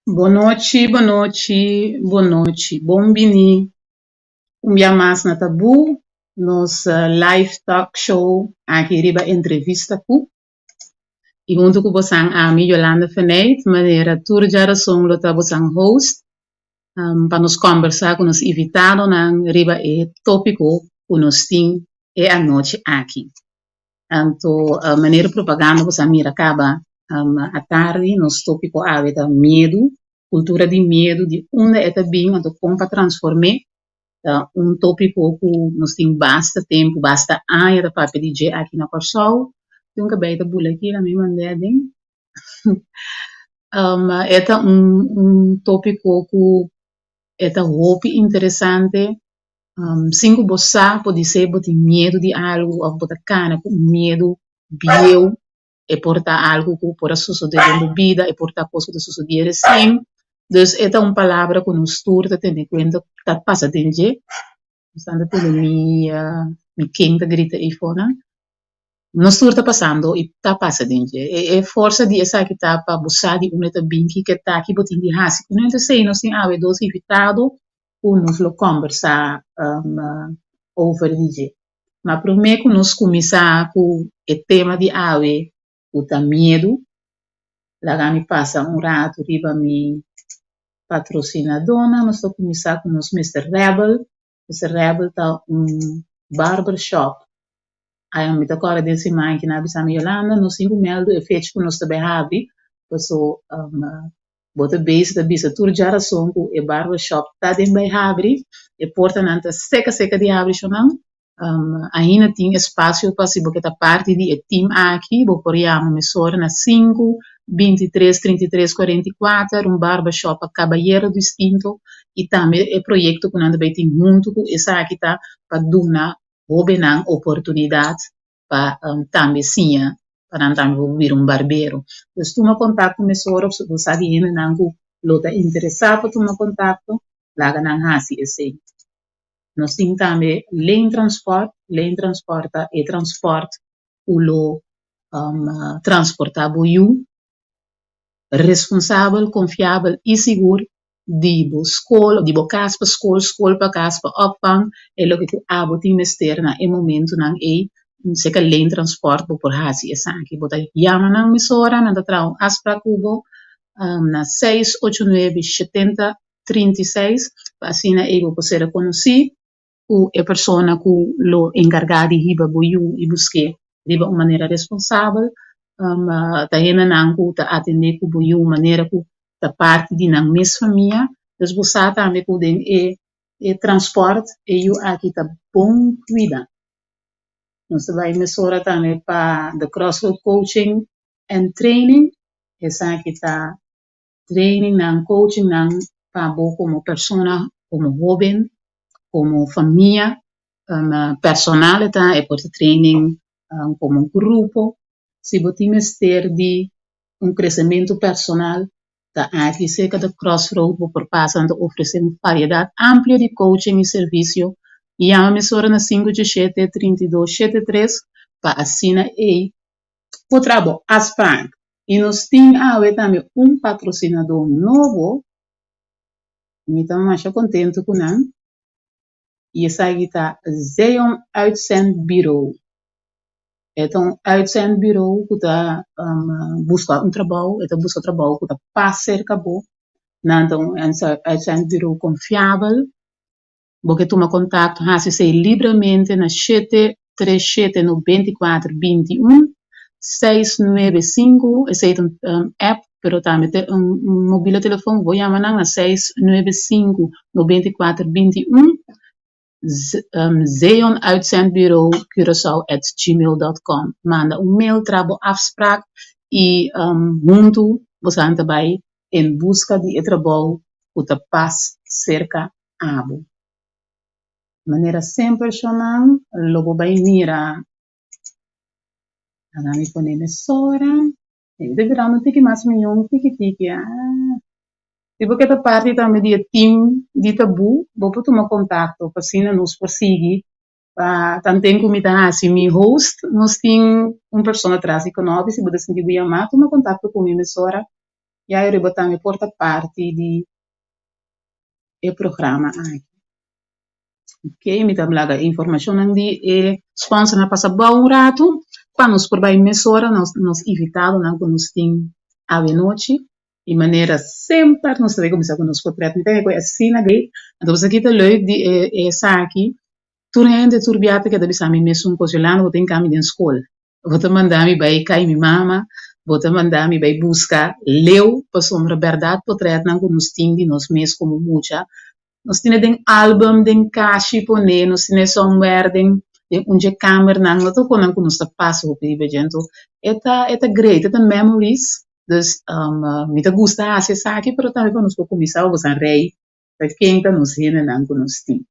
Bon nochi, bon nochi, bon nochi. Bon bini un bia mas na Tabú, nos live talk show aki riba Entrevista Ku. I huntu ku bosan ami, Yolanda Feneit, manera tur djarason lo ta bosan host pa nos kòmbersá ku nos invitadonan riba e tópiko ku nos tin e anochi aki. Anto manera propaganda ku sa mira kaba atardi, nos tópiko awe ta miedu, kultura di miedu, di unda e ta bin, anto kon pa transform'é. Ta un tópiko ku nos tin basta tempu, basta aña ta papia di dje aki na Kòrsou. Tin un kabei ta bula aki, laat mi mand'é aden. E ta un tópiko ku e ta hopi interesante. Sin ku bo sa podisé bo tin miedu di algu òf bo ta kana ku un miedu bieu, e por ta algu ku por a sosodé den bo bida, e por ta kos ku ta sosodé resien. Dus e ta un palabra ku nos tur ta tene kuenta ta pasa den dje. Nos ta tene mi ken ta grita eifonan. Nos tur ta pasando i ta pasa den dje. E forsa di esaki ta pa bo sa di unda ta bin, kiko ta, ki bo tin di hasi kuné. Entonces nos tin awe dos invitado ku nos lo kòmbersá over di dje. Ma promé ku nos kuminsá ku e tema di awe ku ta miedu, laga mi pasa un ratu riba mi patrosinadónan. Nos ta kuminsá ku nos Mister Rebel. Mister Rebel ta un barbershop. Ai, mi ta kòrda den siman ki nan a bisa mi, Yolanda, nos tin ku mèldu e fecha ku nos ta bai habri, paso bo ta bezig ta bisa tur djarason ku e barbershop ta den bai habri, e portanan ta seka seka di habri shonnan. Ainda tin espasio pa si bo ke ta parti di e team aki, bo por yama mesora na sinku, 23, 33, 44, un barbershop pa kabayero distinto i tambe e proyekto ku nan ta bai tin huntu ku esaki ta pa duna hóbennan oportunidat pa tambe siña pa nan tambe por bira un barbero. Dus tuma kontakto mesora si bo sa di hendenan ku lo ta interesá pa tuma kontakto, laga nan hasi esei. Nos tin tambe Leen Transport. Leen Transport ta e transport ku lo transportá bo yu responsabel, konfiabel i sigur di bo skol, di bo kas pa skol, skol pa kas pa opvang, e loke ku abo tin mester na e momentunan ei, seka Leen Transport bo por hasi esaki. Bo ta yama nan mesora, nan ta traha un afsprak ku bo na seis ocho nuebe shetenta 36 pa asina ei bo por ser konosí ku e persona ku lo enkargá di hiba bo yu i busk'é riba un manera responsabel. Ta hendenan ku ta atendé ku bo yu manera ku ta parti di nan mes famia. Dus bo sa tambe ku den e transpòrt e yu aki ta bon kuida. Nos ta bai mesora tambe pa The Crossroad Coaching and Training. Esaki ta trainingnan, coachingnan pa bo komo persona, komo hóben, komo famia, personal e ta, e por ta training komo grupo. Si bo tin mester di un kresementu personal, ta aki serka The Crossroad bo por pasa. Nan ta ofresé un variedat amplio di coaching i servisio. Yama mesora na 587 32 73 pa asina ei por traha bo afspraak. I nos tin awe tambe un patrosinadó nobo. Mi ta masha kontentu ku nan. I esaki ta Zeon Uitzendbureau. E ta un uitzendbureau ku ta buska un trabou, e ta buska trabou ku ta pas serka bo. Nan ta un uitzendbureau konfiabel. Bo ke tuma kontakto, hasi esei libremente na 737 94 21 695. Esei ta un app, pero tambe ta un mobile telefon. Bo yama nan na 695 94 21. Zeon Uitzendbureau Curaçao@gmail.com. Manda un mail, traha bo afspraak i huntu boso ta bai en buska di e trabou ku ta pas serka abo. Manera semper, shonnan, lo bo bai mira. Laga mi pone mesora. Mi ta birando un tiki mas mihó, un tiki tiki. Ah. Si bo ke ta parti tambe di e team di Tabú, bo por tuma kontakto pa asina nos por sigui pa tanten ku mi ta hasi mi host, nos tin un persona tras di konopi. Si bo ta sinti bo yamá, tuma kontakto ku mi mesora. Ya riba tambe por ta parti di e programa aki. Ok, mi ta laga e informashonnan di e sponsornan pasa bou un ratu pa nos por bai mesora nos nos invitadonan ku nos tin awe nochi. Di manera semper nos ta bai kuminsá ku nos potrèt. Mi ta kere ku e asina great. Anto bo sa ki ta leuk di e esaki, tur hende tur bia ta keda bisa mi mesun kos, Yolanda bo ta hinka mi den skol. Bo ta manda mi bai kai mi mama, bo ta manda mi bai buska leu pasobra bèrdat potrètnan ku nos tin di nos mes komo mucha, nos tine den album, den kashi pone, nos tine somewhere den den un dje kamernan, no ta konan ku nos ta pasa hopi riba dje. Anto e ta e ta great, e ta memories, dus mi ta gusta hasi esaki pero tambe pa nos por kuminsá pa boso a rei pa ken ta nos hendenan ku nos tin.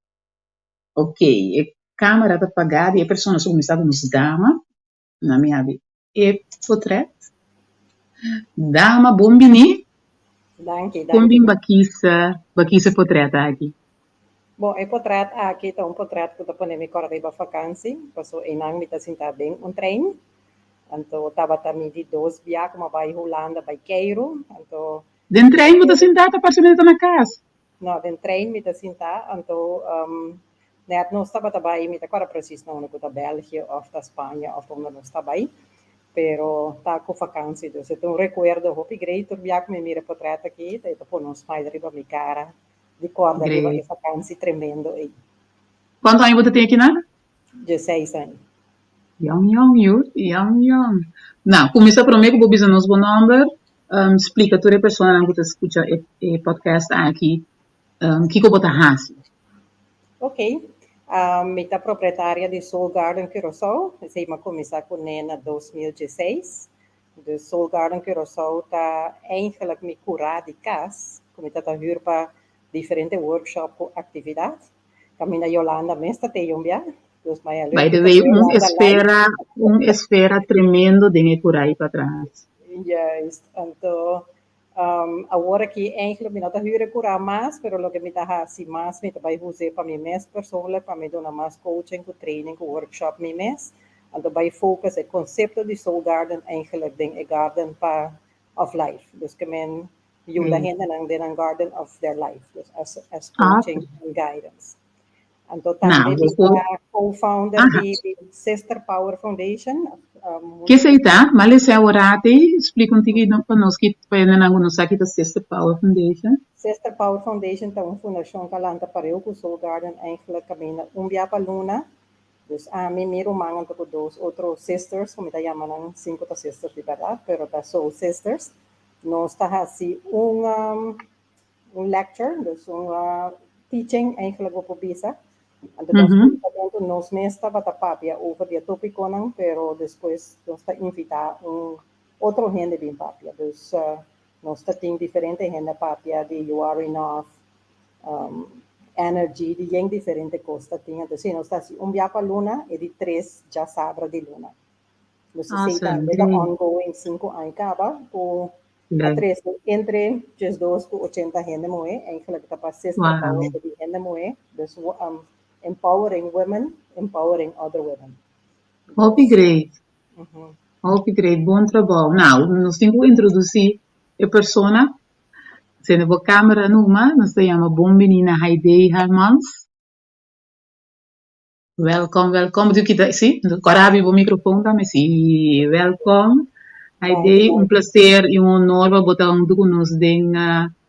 Ok, e camera ta pagá di e persona so kuminsá ku nos dama. Na mi abi e potret. Dama, bon bini. Danki, Kon danki. bin bakisa, bakisa e potret aki? Bon, e potret aki ta un potret ku ta pone mi kòrda riba fakansi, paso einan mi ta sintá den un trein. Anto tabata mi di dos bia ku mi a bai Hulanda bai keiru, anto Den trein bo ta sintá ta parse mi ta na kas. No, den trein mi ta sinta, anto net nos tabata bai, mi ta kòrda presis na unda ku ta België òf ta Spaña òf unda nos ta bai, pero ta ku fakansi, dus e ta un rekuerdo hopi grei tur bia ku mi mira e potrèt aki, ta e ta pone un smile riba mi kara di kòrda riba e Great. fakansi tremendo ei. Kuantu aña bo ta tin akinan? Dieseis aña. Yong yong yu, yong yong. Nou, kuminsá promé ku bo bisa nos bo nòmber, splika tur e personanan ku ta skucha e e podcast aki kiko bo ta hasi. Ok, mi ta propietaria di Soul Garden Curaçao, esei mi a kuminsá kuné na 2016. Dus Soul Garden Curaçao ta eigenlijk mi kurá di kas ku mi ta ta hür pa diferente workshop ku aktividat. Kaminda Yolanda mes ta te yumbia. Dus maya By leuk the ku ta way, un Yolanda live. esfera, un esfera tremendo den e kurai patras. Juist. Anto awor aki eigenlijk mi no ta hür e kura mas, pero loke mi ta hasi mas mi ta bai huz'é pa mi mes persoonlijk, pa mi duna mas coaching ku training ku workshop mi mes. Anto bai focus e konsepto di Soul Garden eigenlijk den e garden pa of life. Dus ke men yuda hendenan den nan garden of their life, dus as as coaching and guidance. Anto Nou, tambe mi bo por ta co-founder di Sister Power Foundation. Ke esei ta? M'a lesa aworati, splika un tiki pa nos ki pa hendenan ku no sa ki ta Sister Power Foundation. Sister Power Foundation ta un fundashon ku a lanta pareu ku Soul Garden eigenlijk kaminda un bia pa luna. Dus ami, mi ruman anto ku dos otro sisters, ku mi ta yama nan sin ku ta sisters di bèrdat, pero ta soul sisters. Nos ta hasi un un lecture, dus un teaching eigenlijk bo por bisa. Anto nos kuminsamentu nos mes tabata papia over di e tópikonan, pero despues nos ta invitá un otro hende bin papia. Dus nos ta tin diferente hende papia di you are enough, energy, di yen diferente kos ta tin. Anto si nos ta hasi un bia pa luna e di tres djasabra di luna. Dus esei Awesome, tambe ta great. ongoing 5 aña kaba ku a Leuk. trese entre 12 ku 80 hende muhé, eigenlijk ta pa Sister Power di hende muhé, dus empowering women, empowering other women. Hopi Dus, great. Hopi great, bon trabou. Nou, nos tin ku introdusí e persona. Sende bo kamera numa, nos ta yama bon bini na Haidee Hermans. Welkom, welkom. Bo kita, sí, kòrda habri bo mikrofon tambe. Sí, welkom. Danki, Haidee, un danki. plaser i un honor pa bo ta huntu ku nos den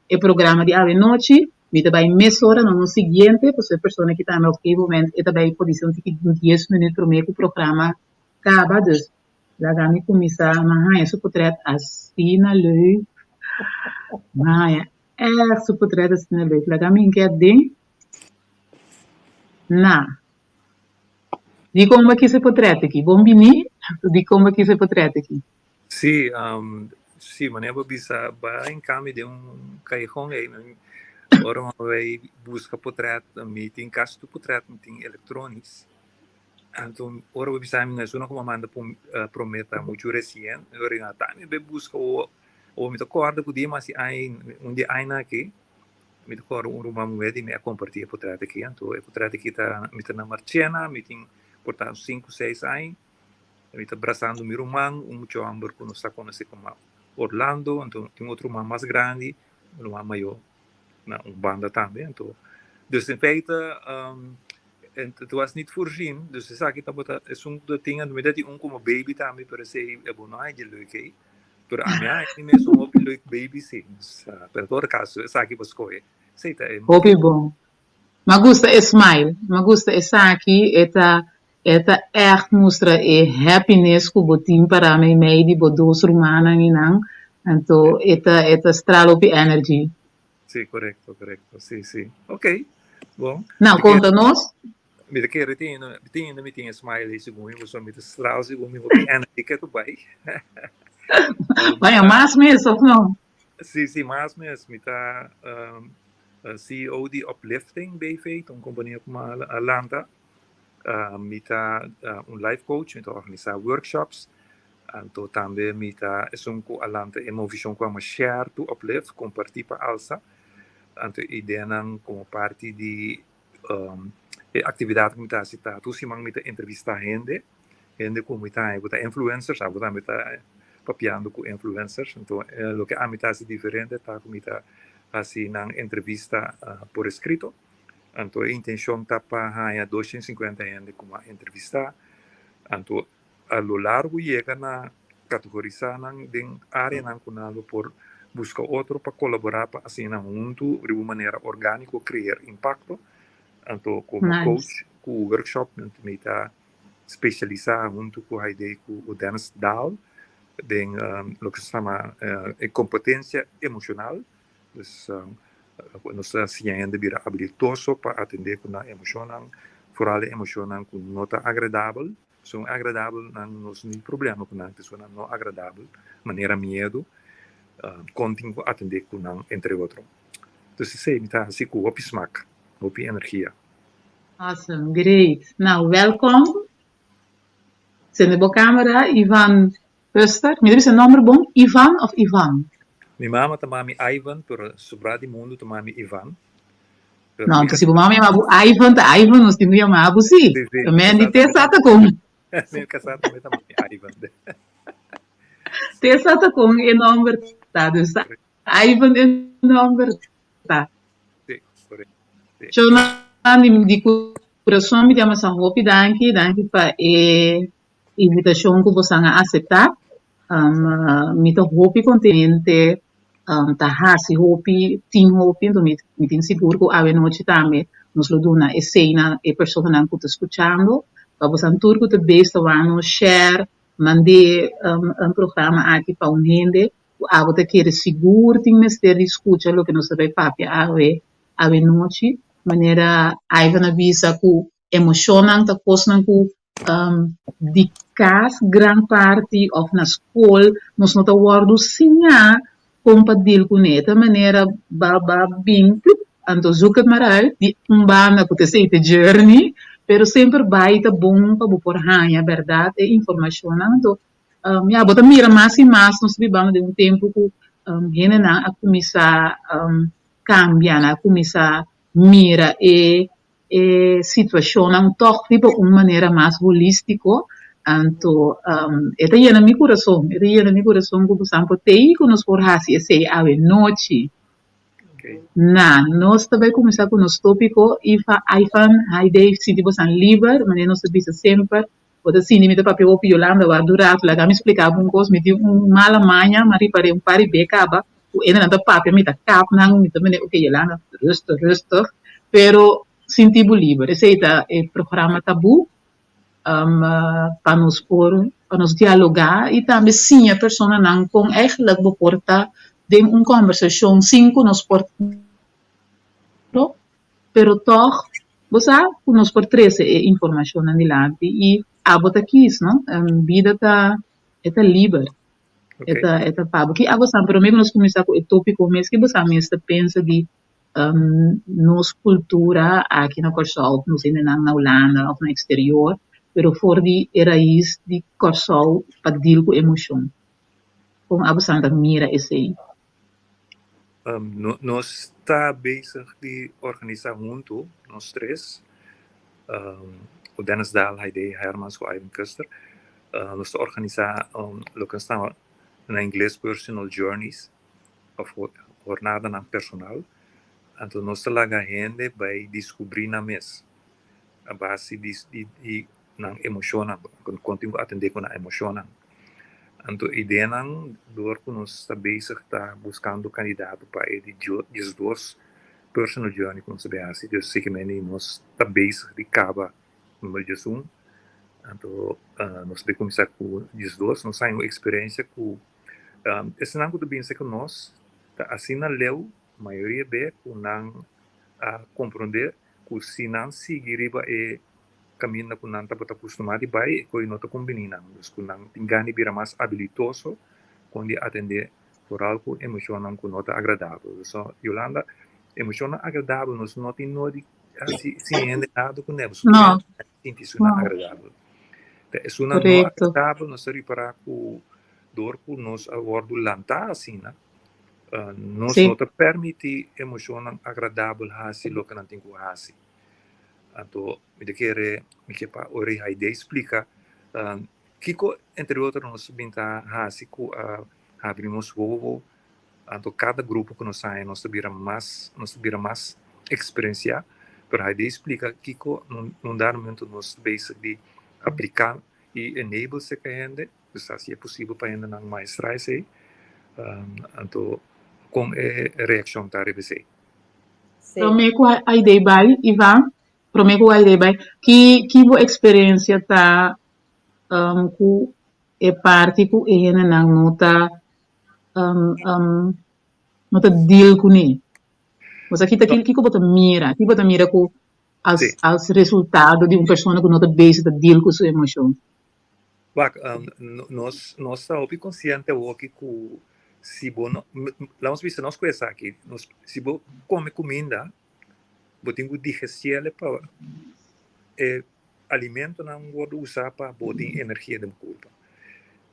e programa di awe nochi. Mi ta bai mesora na nos siguiente, pasobra e persona aki tambe op gegeven moment e ta bai podise un tiki un dies minuut promé ku programa kaba, dus laga mi kuminsá. Mi a haña su potret asina leuk. Mi a haña ègt su potret asina leuk. Laga mi hinka aden. Na. Dikon bo a kis e potret aki? Bon bini. Dikon bo a kis e potret aki? Sí, sí, manera bo bisa, bai en cambio den un callejón ei, ora mi bai busca potret, mi tin casi tur potret mi tin electronisch. Anto ora bo bisa mi no es uno cu mi a manda prome ta mucho recien, ora mi ta mi bai busca o mi ta corda cu dia mas un di añanan aki, mi ta corda un ruman muher di mi a comparti e potret aki, anto e potret aki ta mi ta na Marchena, mi tin por ta un 5, 6 aña. Mi ta brasando mi ruman, un mucha homber cu nos ta conoce como Orlando, anto tin otro ruman mas grandi, un ruman mayor na un banda tambe. Anto, dus in feite, het was niet voorzien, dus esaki tabata esun ku ta tin, anto mi ta tin un komo baby tambe, pero esei e bo no haña dje leuk ei. Pero ami a haña mes un hopi leuk baby si. Dus, pero en todo caso esaki bo skohe. Esei ta e Hopi motibu. bon. Mi gusta e smile, mi gusta esaki, e ta e ta ègt mustra e happiness ku bo tin para meimei di bo dos rumannan i nan, anto e ta straal hopi energy. Sí, korekto, korekto. Sí, sí. Oké, bon. Nou, Mi ke konta nos. Mi ta kere tin tin mi tin e smile ei segun mi, pasobra mi ta straal segun mi hopi energy ke tu bai. Baña mas mes of no? Sí, sí, mas mes. Mi ta CEO di Uplifting BV, ta un kompania ku mi a lanta. Mi ta un life coach, mi ta organisá workshops. Anto tambe mi ta esun ku a lanta e movishon ku yama Share to Uplift, kompartí pa alsa. Anto e ideanan komo parti di e aktividat ku mi ta hasi ta tur siman mi ta entrevistá hende, hende ku mi ta haña ku ta influencers, abo tambe ta papiando ku influencers. Anto loke ami ta hasi diferente ta ku mi ta hasi nan entrevista por eskrito. Anto e intenshon ta pa haña 250 hende ku mi a entrevistá. Anto a lo largo yega na kategorisá nan den áreanan ku nan lo por buska otro pa kolaborá pa asina huntu riba un manera orgániko kreer impakto. Anto komo coach ku workshop mi ta spesialisá huntu ku Haidee ku Dennis Daal den loke se yama e kompetensia emoshonal. Dus nos ta siña hende bira abilitoso pa atendé ku nan emoshonnan, foral e emoshonnan ku no ta agradabel. Son agradabel nan nos no tin problema ku nan, te esunnan no agradabel, manera miedu, kon tin ku atendé ku nan entre otro. Dus esei mi ta hasi ku hopi smak, hopi energia. Awesome, great. Nou, welkom. Sende bo camera, Ivan Kuster. Mi ta bisa e nomber bon? Ivan of Ivan? Mi mama ta mami Ivan, pero sobra di mundu ta mami Ivan. Pero No, mi anto si bo mama yama bo Ivan, ta Ivan nos tin ku yama bo si. Sí, sí, Ta men di mi te kasá sa ta kon. Mi kasá tambe ta mami Ivan. Te sa ta kon e nomber ta. Dus ta Ivan e nomber ta. Sí, korekto. Sí. Shownan di kurason mi ta yama sa hopi danki, danki pa e invitashon ku bosan a aseptá. Mi ta hopi kontente, ta hasi hopi, tin hopi, enton mi tin sigur ku awe nochi tambe nos lo duna esei na e personanan ku ta skuchando, pa bosan tur ku ta bes ta wak nos share, mand'é un programa aki pa un hende ku abo ta kere sigur tin mester di skucha loke nos ta bai papia awe awe nochi, manera Ivan a bisa ku emoshonnan ta kosnan ku di kas gran parti òf na skol nos no ta wòrdu siñá kon pa dil kuné. E ta manera ba ba bin plup anto zoek het maar uit di un banda ku ta esei ta journey pero semper bai ta bon pa bo por haña bèrdat e informashonnan. Anto ya bo ta mira mas i mas nos ta bibando den un tempu ku hendenan a kuminsá kambia, nan a kuminsá mira e e situashonnan tòg riba un manera mas holístiko, anto e ta yena mi kurason, e ta yena mi kurason ku bosan por tei ku nos por hasi esei awe nochi. Na, nos ta bai kuminsá ku nos tópiko, Ifa, Ivan, Haidee, sinti bosan liber, manera nos ta bisa semper, bo ta sinti mi ta papia hopi Yolanda, wak un ratu, laga mi splika bo un kos, mi tin un mala maña, mi a ripar'é un par di be kaba, ku hendenan ta papia mi ta kap nan, mi ta mende, oke Yolanda, rustig, rustig, pero sinti bo liber, esei ta e programa Tabú, pa nos por, pa nos dialogá i tambe siña personanan kon eigenlijk bo por ta den un kòmbersashon sin ku nos por, pero tòg bo sa ku nos por trese e informashonnan dilanti i abo ta kis, no? Bida ta, e ta liber. E ta e ta pa bo. Ki abo sa promé ku nos kuminsá ku e tópiko mes, ki bo sa mester pensa di nos kultura aki na Kòrsou, nos hendenan na Hulanda òf na eksterior, pero for di e rais di Kòrsou pa dil ku emoshon. Kon abo sa ta mira esei? Nos ta bezig di organisá huntu, nos tres, Dennis Daal, Haidee Hermans ku Ivan Kuster. Nos ta organisá loke nos ta Na ingles personal journeys òf jornadanan personal. Anto nos ta laga hende bai diskubrí nan mes a base di nan emoshonnan, kon tin ku atendé ku nan emoshonnan. Anto ideanan dor ku nos ta bezig ta buskando kandidato pa e di 12 personal journey ku nos ta bai hasi, dus sekermente nos ta bezig di kaba numero 11, anto nos ta bai kuminsá ku 12. Nos haña un eksperensia ku esnan ku ta binse ku nos ta asina leu mayoria be ku nan a komprondé ku si nan sigui riba e kaminda ku nan tabata kustumá di bai, e koi no ta kumbiní nan. Dus ku nan tin gana di bira mas abilitoso kon di atendé foral ku emoshonnan ku no ta agradabel. So, Yolanda, emoshonnan agradabel nos no tin no di hasi sin hende nada ku ne, pasobra No. tur hende sinti esunnan No. agradabel. Ta esunnan no agradabel nos ta ripará ku dor ku nos a wòrdu lantá asina, Nos no ta permití emoshonnan agradabel hasi loke nan tin ku hasi. Anto mi ta kere mi ke pa ora Haidee splika kiko entre otro nos bin ta hasi ku a habri nos wowo. Anto kada grupo ku nos haña nos ta bira mas nos ta bira mas eksperensiá. Pero Haidee splika kiko nun dado momento nos ta bezig di apliká i enable seka hende. Pues ta si e posibel pa hendenan maestra esei, anto kon e reakshon ta riba esei? Promé ku Aidee bai, Ivan, promé ku Aidee bai, ki ki bo eksperensia ta ku e parti ku e hendenan no ta no ta deal kuné? Osea ki ta kiko bo ta mira? Ki bo ta mira ku as as resultado di un persona ku no ta bezig ta deal ku su emoshon? Wak, nos nos ta hopi konsiente awoki ku si bo no, laat ons bisa nos ku esaki, nos si bo kome kuminda, bo tin ku digestiele pa e alimentonan wòrdu usá pa bo tin energia den bo kurpa.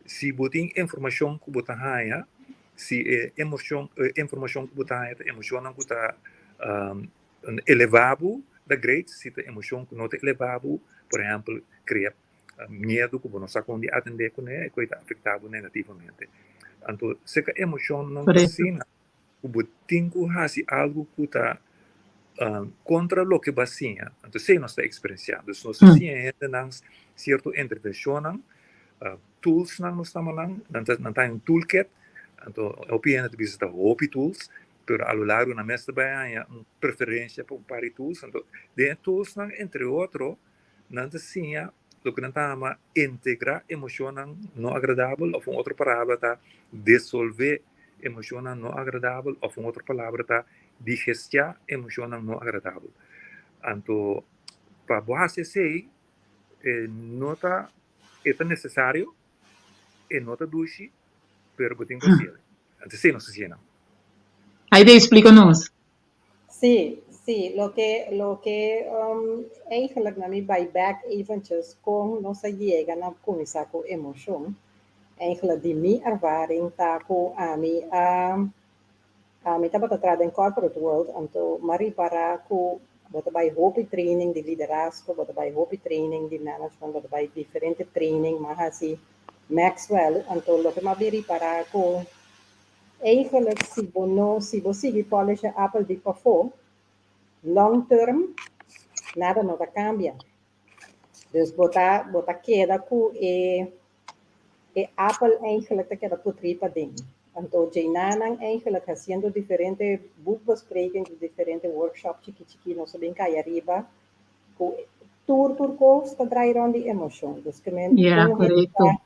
Si bo tin informashon ku bo ta haña, si e emoshon e informashon ku bo ta haña ta emoshonnan ku ta elevá bo, ta great, si ta emoshon ku no ta elevá bo, por ehèmpel krea miedu ku bo no sa kon di atendé kuné, e koi ta afektá bo negativamente. Anto, seka emoshonnan ta asina ku bo tin ku hasi algu ku ta kontra loke bo a siña. Anto esei nos ta eksperensiá. Dus nos ta siña hendenan sierto intervenshonnan, toolsnan nos ta yama nan, nan ta nan ta haña un toolkit. Anto hopi hende ta bisa ta hopi tools, pero a lo largo nan mes ta bai haña un preferensia pa un par di tools. Anto den e toolsnan entre otro Nan ta siña loke nan ta yama integrá emoshonnan no agradabel òf un otro palabra ta desolvé emoshonnan no agradabel òf un otro palabra ta digestiá emoshonnan no agradabel. Anto pa bo hasi esei e no ta e ta nesesario, e no ta dushi, pero bo tin ku hasiel. Anto esei nos ta siña nan. Haidee splika nos. Sí, sí, loke eigenlijk na mi bai back eventjes kon nos a yega na kuminsá ku emoshon. Eigenlijk di mi ervaring ta ku ami a ami tabata traha den corporate world anto m'a ripará ku bo ta bai hopi training di liderazgo, bo ta bai hopi training di management, bo ta bai diferente training, m'a hasi Maxwell anto loke m'a bin ripará ku Eigenlijk si bo no, si bo sigui polish e apel di pafó, long term nada no ta kambia. Dus bo ta bo ta keda ku e e apel eigenlijk ta keda putrí paden. Anto djeinanan eigenlijk hasiendo diferente boekbesprekings, diferente workshop chiki chiki nos a bin kai ariba ku tur tur kos ta drai rònt di emoshon. Dus ke men Ja, kon un hende korekto. ta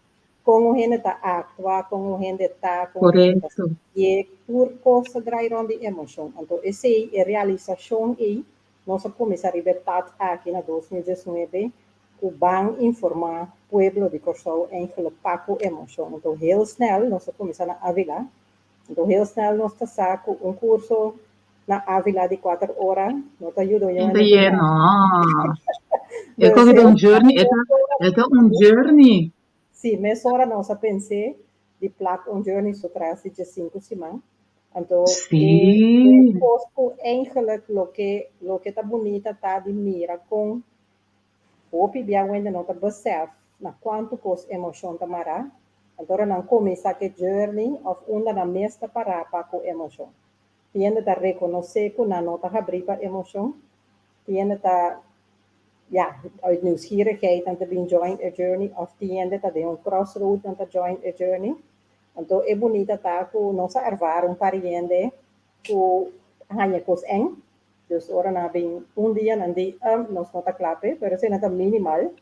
Kon un hende ta aktua, kon un hende ta, kon un hende ta sintié, tur kos ta drai rònt di emoshon. Anto esei, e realisashon ei, nos a kuminsá riba e pad aki na 2019 ku ban informá pueblo di Kòrsou eigenlijk pa ku emoshon. Anto heel snel nos a kuminsá na Avila. Anto heel snel nos ta sa ku un kurso na Avila di kuater ora no ta yuda un Enta hende ye ku no. E Dus koki ta heel un journey, e ta e ta un journey. Sí, mesora nos a pens'é di plak un journey su tras di 15 siman. Anto e e kos ku eigenlijk loke loke ta bunita ta di mira kon hopi bia wende no ta besèf na kuantu kos emoshon ta mará. Anto ora nan kuminsá ku e journey òf unda nan mes ta pará pa ku emoshon. Tin hende ta rekonosé ku nan no ta habrí pa emoshon, tin hende ta, ya, uit nieuwsgierigheid nan ta bin join e journey òf tin hende ta den un crossroad nan ta join e journey. Anto e bunita ta ku nos a ervara un par di hende ku a haña kos eng, dus ora nan a bin un dia nan di, nos no ta kla p'e, pero esei nan ta minimal.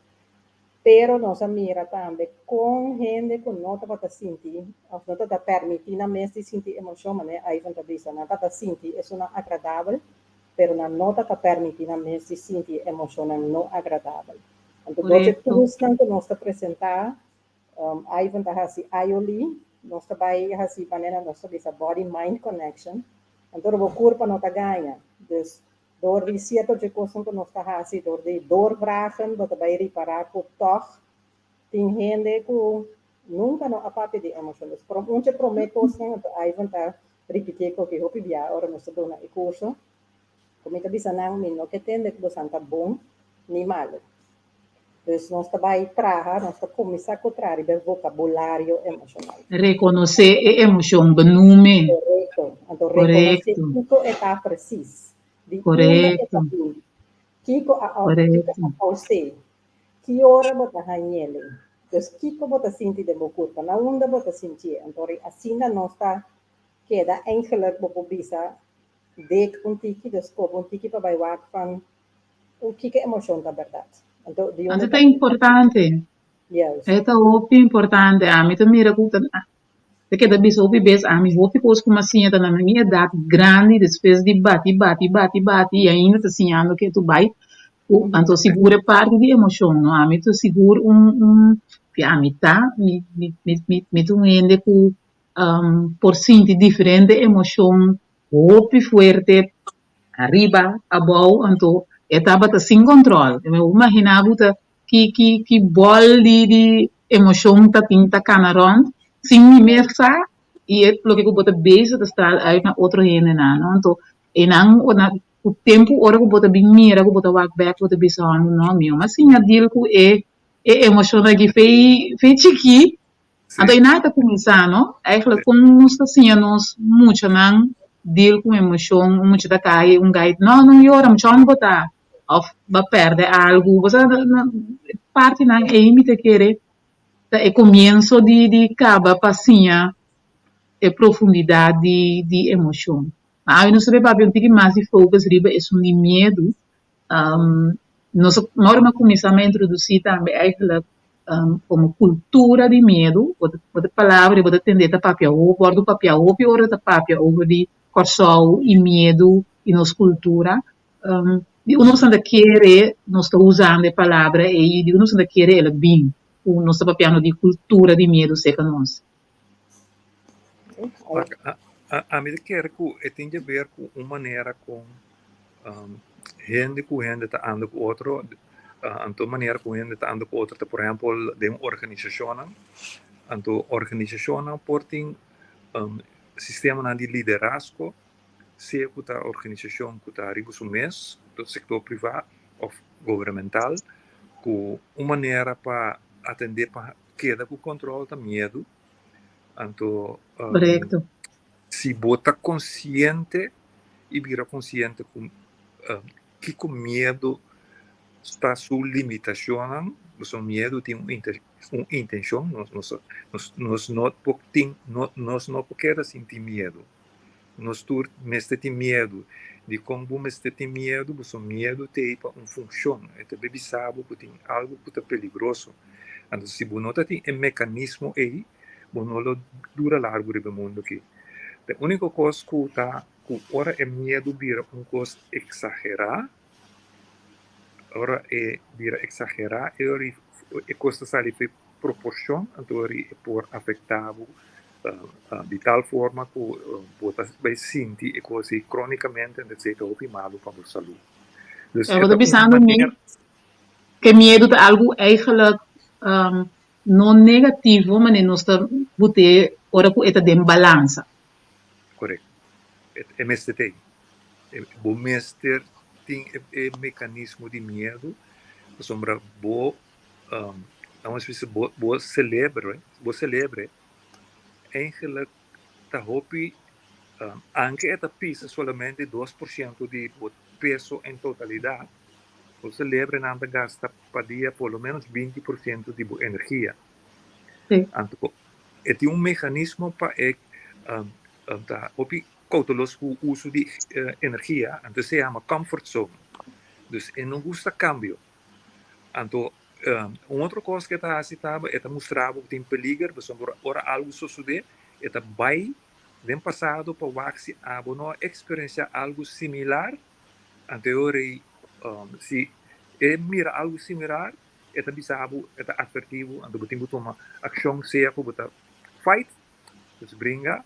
Pero nos a mira tambe kon hende ku no tabata sinti òf no tabata pèrmití nan mes di sinti emoshon, manera Ivan ta bisa, nan tabata sinti esunnan agradabel, pero nan no tabata pèrmití nan mes di sinti e emoshonnan no agradabel. Anto dor dje toolsnan ku nos ta presentá, Ivan ta hasi IOLI, nos ta bai hasi manera nos ta bisa body-mind connection, anto bo kurpa no ta gaña. Dus Dor di sierto dje kosnan ku nos ta hasi, dor di doorvragen, bo ta bai ripará ku tòg tin hende ku nunka no a papia di emoshon. Dus un dje promé kosnan, anto Ivan ta ripitié koki hopi bia ora nos ta duna e kurso, ku mi ta bisa nan, mi no ke tende ku bosan ta bon ni malu. Dus nos ta bai traha, nos ta kuminsá ku traha riba e vokabulario emoshonal. Rekonosé e emoshon, benoem'e. Korekto. Anto rekonosé kiko e ta presis. Di unda e ta bini. Kiko a kiko a kous'é. Ki ora bo ta hañ'el. Dus kiko bo ta sinti den bo kurpa. Na unda bo ta sintié. Anto asina nos ta keda eigenlijk bo por bisa dek un tiki, dus koba un tiki pa bai wak van Un kiko emoshon ta bèrdat? Anto di Anto ta importante. Juist. E ta hopi importante. Ami ta mira ku ta ta keda bisa hopi bes ami hopi kos ku mi a siña ta na mi edat grandi despues di bati bati bati bati i ainda ta siñando ke tu bai ku anto sigur e parti di emoshon no ami ta sigur un un ami ta mi mi mi mi ta un hende ku por sinti diferente emoshon hopi fuerte Ariba, abou, anto e tabata sin control. Mi por imagina bo ta ki ki ki bol di di emocion ta tin ta cana rond sin mi mes sa y e loke cu bo ta bezig ta straal uit na otro hendenan no. Anto eynan ora cu tempo ora cu bo ta bin mira cu bo ta wak bek bo ta bisa hòmber no mi a siña deal cu e e emocion aki fei fei chikí. Anto i nan ta kuminsá, no? Eigenlijk kon nos ta siña nos muchanan deal ku emoshon, un mucha ta kai, un gai, no, no yora, mucha hòmber bo ta, òf bo a pèrdè algu, bo sa, e partinan ei mi ta kere ta e komienso di di kaba pa siña e profundidat di di emoshon. Ma awe nos ta bai papia un tiki mas di focus riba esun di miedu, Nos ora mi a kuminsá mi a introdusí tambe eigenlijk komo kultura di miedu, bo ta bo ta palabra bo ta tende ta papia hopi, wòrdu papia hopi ora ta papia over di Kòrsou i miedu i nos kultura. Di unda boso ta kere nos ta usando e palabra ei i di unda boso ta kere el a bin ku nos ta papiando di kultura di miedu serka nos? Ami ta kere ku e tin di haber ku un manera kon hende ku hende ta anda ku otro, anto manera ku hende ta anda ku otro ta por ehèmpel den organisashonnan, anto organisashonnan por tin sistemanan di liderazgo, sea ku ta organisashon ku ta riba su mes, sektor privá òf gubernamental, ku un manera pa atendé pa keda ku kòntròl ta miedu, anto si bo ta konsiente i bira konsiente ku kiko miedu ta su limitashonnan, pasobra miedu tin un intenshon, nos no por tin, nos no por keda sin tin miedu, nos tur mester tin miedu, dikon bo mester tin miedu? Pasobra miedu t'ei pa un funshon, e ta bisa bo ku tin algu ku ta peligroso, anto si bo no ta tin e mekanismo ei, bo no lo dura largu riba e mundu aki. E úniko kos ku ta ku ora e miedu bira un kos eksagerá, ora e bira eksagerá e ora e kos ta sali for proporshon, anto ora e por afektá bo di tal forma ku bo ta bai sinti e kos ei krónikamente, anto esei ta hopi malu pa bo salú. Dus Bo ta bisando mi ke miedu ta algu eigenlijk No negativo manera nos ta but'é ora ku e ta den balansa. Korekto. E mester t'ei. Bo mester tin e mekanismo di miedu pasobra bo Laat bisa bo selebre, bo selebre eigenlijk ta hopi, aunke e ta pisa solamente 2% di bo peso en totalidat, bo selebrenan ta gasta pa dia por lo menos 20% di bo energia. Anto, e tin un mekanismo pa e ta hopi kouteloso ku uso di energia, anto se yama comfort zone. Dus e no gusta kambio. Anto, un otro kos ku e ta hasi ta, e ta mustra bo ku tin peliger, pasobra ora algu sosodé, e ta bai den pasado pa wak si abo no a eksperensiá algu similar, anto e ora ei, si e mira algu similar, e ta bisa bo, e ta atvertí bo, anto bo tin ku tuma akshon, sea ku bo ta fight, dus bringa,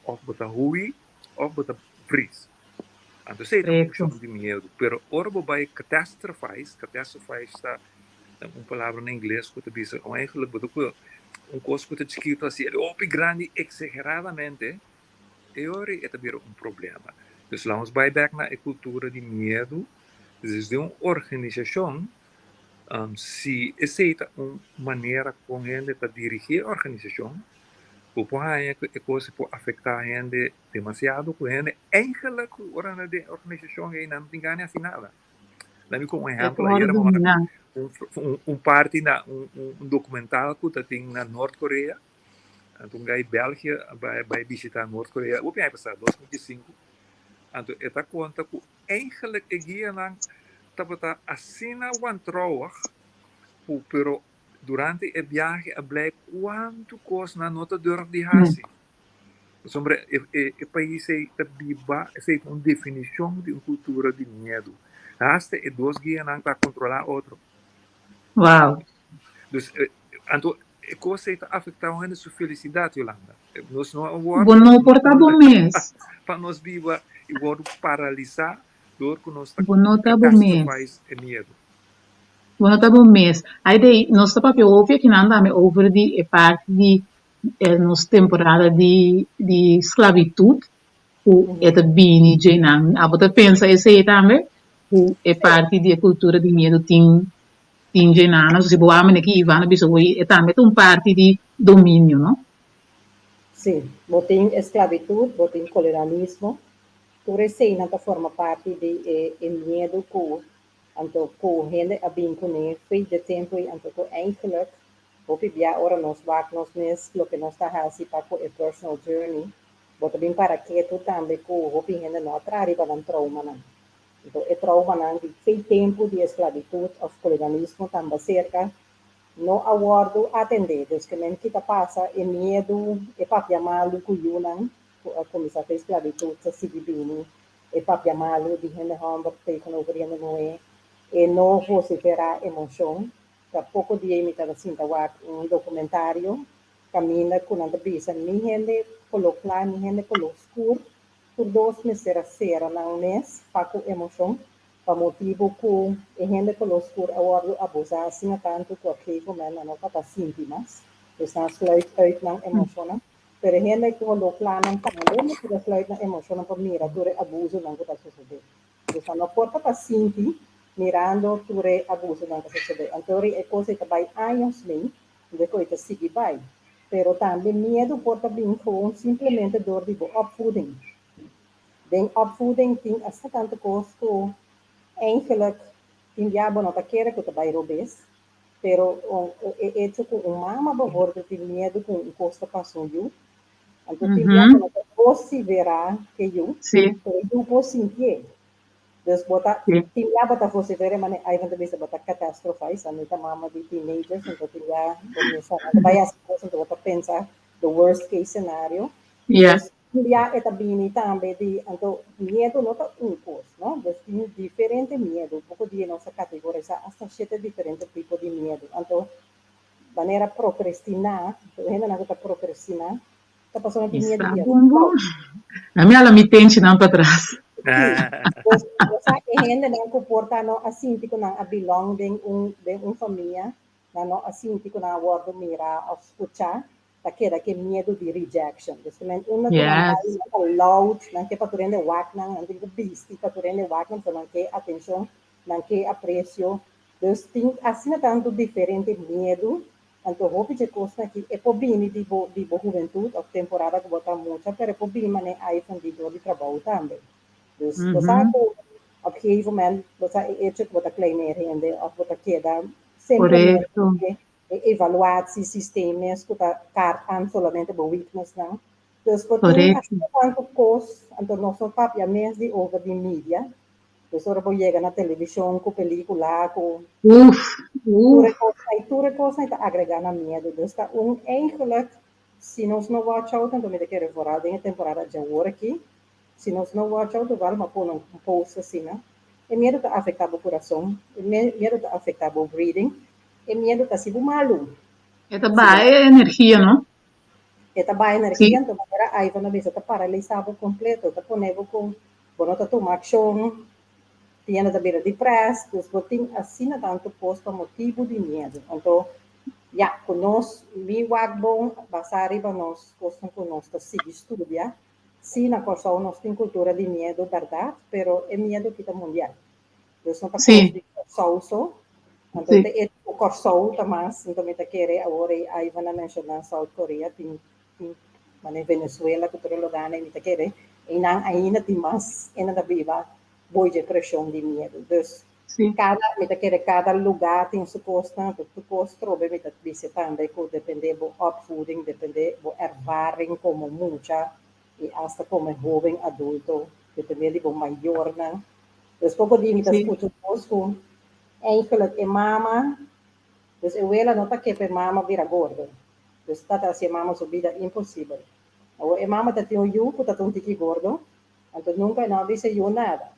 òf bo ta hui, òf bo ta vries. Anto esei ta funshon di miedu. Pero ora bo bai catastrophize, catastrophize ta un palabra na ingles ku ta bisa eigenlijk bo ta ku un kos ku ta chikitu hasi el hopi grandi eksageradamente, e ora ei e ta bira un problema. Dus laat nos bai bèk na e kultura di miedu. Dus den un organisashon, si esei ta un manera kon hende ta dirigí e organisashon, bo por haña ku e kos ei por afektá hende demasiado, ku hende eigenlijk ora nan den e organisashon ei nan no tin gana di hasi nada. Laat mi kon un ehèmpel, ayera mi wak un parti na un dokumental ku ta tin na Nort Korea, anto un gai België a bai bishitá Nort Korea hopi aña pasá, 2005, anto e ta konta ku Eigenlijk e guianan tabata asina wantrouwig ku pero durante e biahe a blijk kuantu kos nan no ta durf di hasi. Pasobra e pais ei ta biba, esei ta un definishon di un kultura di miedu. Hasta e dos guianan ta kontrolá otro. Wow. Dus anto e kos ei ta afektá un hende su felisidat, Yolanda. Nos no a Bo wòrdu no por ta bo mes. pa nos biba i wòrdu paralisá dor ku nos ta Bo no ta bo mes. catastrophize e miedu. Bo no ta bo mes. Aidey, nos ta papia hopi akinan tambe over di e parti di nos temporada di sklabitut ku e ta bini dje nan. Abo ta pensa esei tambe? Ku e parti di e kultura di miedu tin tin dje nan. Si bo wak manera ki Ivan a bisa hoy e tambe ta un parti di dominio, no? Sí, bo tin esclavitud, bo tin colonialismo, tur eseinan ta forma parti di e e miedu ku anto ku hende a bin kuné fo'i dje tempu ei anto ku eigenlijk hopi bia ora nos wak nos mes loke nos ta hasi pa ku e personal journey, bo ta bin para ketu tambe ku hopi hende no a traha riba nan traumanan. Anto e traumanan di fo'i tempu di esclavitud òf colonialismo tamba serka no a wòrdu atendé. Dus ke men kita pasa e miedu, e papia malu ku yunan ku a kuminsá ku e sklabitut ta sigui bini, e papia malu di hende hòmber tegenover hende muhé, e no vosiferá emoshon. Ta poko dia mi tabata sinta wak un dokumentario kaminda ku nan ta bisa ni hende koló kla ni hende koló skur, tur dos mester a sera nan mes pa ku emoshon. Pa motibu ku e hende koló skur a wòrdu abusá asina tantu ku a gegeven moment nan no tabata sinti mas, dus nan a sluit uit nan emoshonnan. Pero e hende koló kla nan tambe mester a sluit nan emoshonnan pa mira tur e abusonan ku ta sosodé. Dus nan no por tabata sinti mirando tur e abusonan ku ta sosodé. Anto e kos ei ta bai años mee, de ku e ta sigui bai. Pero tambe miedu por ta bin gewoon simplemente dor di bo opvoeding. Den opvoeding tin asta tantu kos ku eigenlijk tin bia bo no ta kere ku ta bai robes, pero e echo ku un mama bijvoorbeeld tin miedu ku un kos ta pasa un yu, anto tin bia bo no ta vosiferá ke yu, pero e yu por sintié. Dus bo ta tin bia bo ta vosiferá manera Ivan ta bisa bo ta catastrophize, ami ta mama di teenagers anto tin bia bo mester nan ta bai hasi kos anto bo ta pensa the worst case scenario. Dus Un bia e ta bini tambe di, anto miedu no ta un kos, no? Dus tin diferente miedu. Poko dia nos a kategorisá asta shete diferente tipo di miedu. Anto manera prokrastiná, e hendenan ku ta prokrastiná ta pasobra nan tin miedu Sa di bon bon. Na mi ala mi tenchinan patras. Sí. Dus bo sa e hendenan ku por ta no a sinti ku nan a belong den un den un famia, nan no a sinti ku nan a wòrdu mirá òf skuchá, ta keda ke miedu di rejection. Dus ke men unda ku nan bai, nan ta loud, nan ke pa tur hende wak nan, nan tin ku bisti pa tur hende wak nan, pasobra nan ke atencion, nan ke aprecio. Dus tin asina tantu diferente miedu. Anto hopi dje kosnan aki e por bini di bo di bo hubentut òf temporada ku bo ta mucha, pero e por bini manera iPhone di dor di trabou tambe. Dus bo sa ku op gegeven moment bo sa e echo ku bo ta kleineer hende òf bo ta keda simplemente e evaluatiesysteem mes ku ta kaart aan solamente bo weaknessnan. Dus bo tin asina tantu kos, anto nos no papia mes di over di media. Dus ora bo yega na televishon ku pelikula ku Uf, tur e uf. kosnan i tur e kosnan ta agrega na miedu. Dus ta un eigenlijk si nos no watch out anto mi ta kere vooral den e temporada djawor aki si nos no watch out toval mi a pone un post asina e miedu ta afekta bo kurason, e miedu ta afekta bo breathing, e miedu ta hasi bo malu. E ta baha e energia no? E ta baha energia anto manera Ivan a bisa ta paralisa bo kompleto, ta pone bo ku Bo no ta tuma akshon, tin hende ta bira depressed, dus bo tin asina tantu kos pa motibu di miedu. Anto, ya, ku nos, mi wak bon basá riba nos kosnan ku nos ta sigui studia, sí na Kòrsou nos tin kultura di miedu bèrdat, pero e miedu aki ta mundial. Dus no ta kos di Kòrsou so. Anto te echo ku Kòrsou ta mas, anto mi ta kere awor ei Ivan a menshoná South Korea tin tin manera Venezuela ku tur e lugarnan mi ta kere einan ainda tin mas hende ta biba boi dje preshon di miedu. Dus kada mi ta kere kada lugar tin su kosnan, anto tur kos trobe mi ta bisa tambe ku depende bo opvoeding, depende bo ervaring komo mucha i asta komo hoben adulto, depende di bo mayornan. Dus poko di mi ta skucha kos ku eigenlijk e mama, dus e wela no ta ke pa e mama bira gordo. Dus ta ta hasi e mama su bida imposibel. Awor e mama ta tin un yu ku ta ta un tiki gordo, anto nunka e no a bisa e yu nada.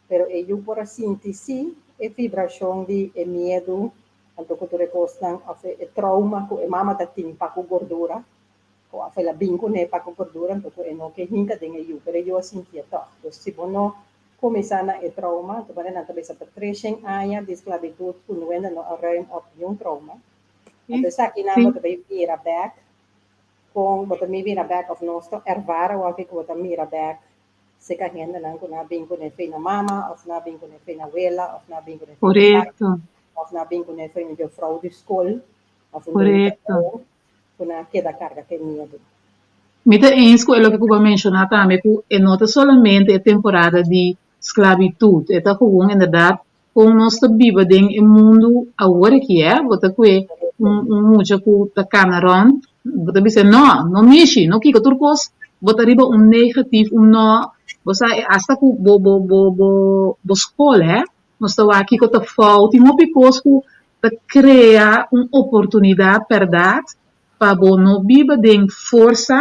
Pero e yu por a sinti sí e vibrashon di e miedu, anto ku tur e kosnan òf e trauma ku e mama ta tin pa ku gordura, ku òf el a bin kuné pa ku gordura, anto ku e no ke hinka den e yu, pero e yu a sintié tòg. Dus si bo no kuminsá na e trauma, anto manera nan ta bisa pa treshen aña di sklabitut ku nuenda no a ruim op niun trauma. Anto esakinan bo ta bay mira bek con bo ta mira bek of nos ta ervara awor cu bo ta mira bek seca hendenan cu nan a bin cu nan fe na mama of nan a bin cu nan fe na wela of nan a bin cu nan fe na tata of nan a bin cu nan fe na juffrouw di scol of un doño trabou cu nan a keda carga cu e miedo. Mi ta eens cu e loke cu bo a menciona tambe cu e no ta solamente e temporada di sclavitud, e ta gewoon inderdaad Kon nos ta biba den e mundu awor aki eh? Bo ta kue un un mucha ku ta kana rònt, bo ta bisa no, no mishi, no kiko, tur kos bo ta riba un negatief, un no, bo sa asta ku bo bo bo bo bo skol eh, nos ta wak kiko ta fout, tin hopi kos ku ta krea un oportunidat bèrdat pa bo no biba den forsa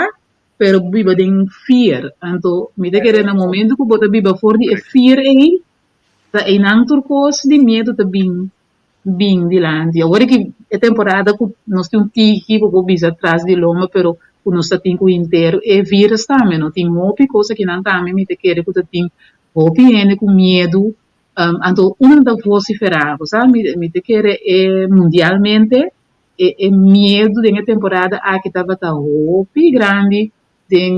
pero bo biba den fear, anto mi ta kere na momento ku bo ta biba for di e fear ei, Ta einan tur kos di miedu ta bin bin dilanti. Awor ki e temporada ku nos tin un tiki ku por bisa tras di lomba pero ku nos ta tin ku henter e virus tambe no tin hopi kos akinan tambe mi ta kere ku ta tin hopi hende ku miedu anto unda nan ta vosiferá bo sa mi mi ta kere e mundialmente e e miedu den e temporada aki tabata hopi grandi den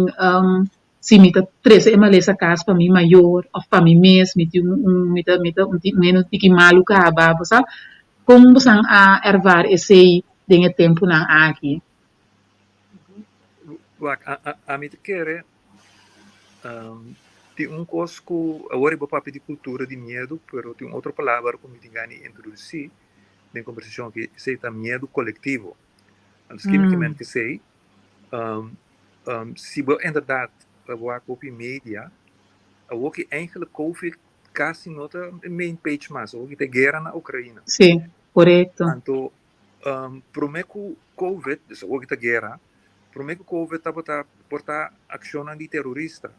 Si mi ta trese e malesa kas pa mi mayor òf pa mi mes, mi tin un mi ta mi ta un hende un tiki malu kaba, bo sa? Kon bosan a ervaar esei den e tempunan aki? Wak, ami ta kere tin un kos ku awor bo papia di kultura di miedu, pero tin un otro palabra ku mi tin gana di introdusí den kombersashon aki, esei ta miedu kolektivo. Anto ski mi ke men esei? Si bo inderdaad wak hopi media, awoki eigenlijk covid kasi no ta main page mas, awoki ta e guera na Ukraina. Sí, korekto. Anto prome ku covid, dus awoki ta guera, prome ku covid tabata por ta akshonnan di terorista.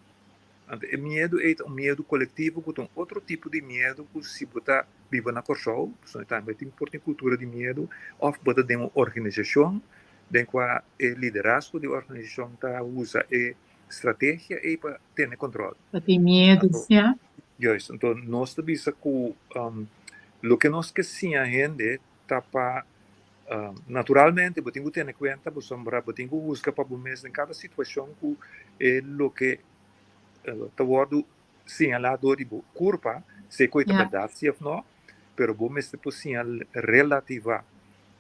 Anto e miedu ei ta un miedu kolektivo ku ta un otro tipo di miedu ku si bo ta biba na Kòrsou, pasobra tambe tin por tin kultura di miedu, òf bo ta den un organisashon den kua e liderazgo di e organisashon ta usa e strategia ei pa tene kòntròl. Pa tin miedu, ya. Juist, anto nos ta bisa ku loke nos ke siña hende ta pa naturalmente bo tin ku tene kuenta pasobra bo tin ku buska pa bo mes den kada situashon ku e loke ta wòrdu señalá dor di bo kurpa, si e koi ta bèrdat si òf nò, pero bo mester por siña relativá.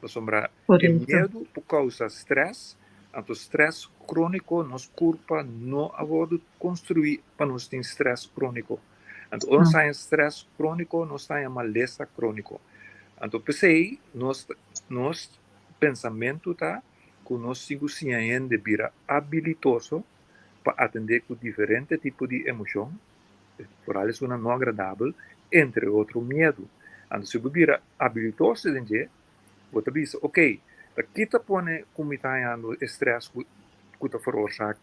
Pasobra e miedu por kousa strès, anto strès króniko nos kurpa no a wòrdu konstruí pa nos tin strès króniko. Anto ora nos haña strès króniko nos ta haña malesa króniko. Anto p'esei nos nos pensamentu ta ku nos tin ku siña hende bira abilitoso pa atendé ku diferente tipo di emoshon, foral esunnan no agradabel, entre otro miedu. Anto si bo bira abilitoso den dje, bo ta bisa, ok, ta kita pone ku mi ta hañando e strès ku ku ta veroorsaak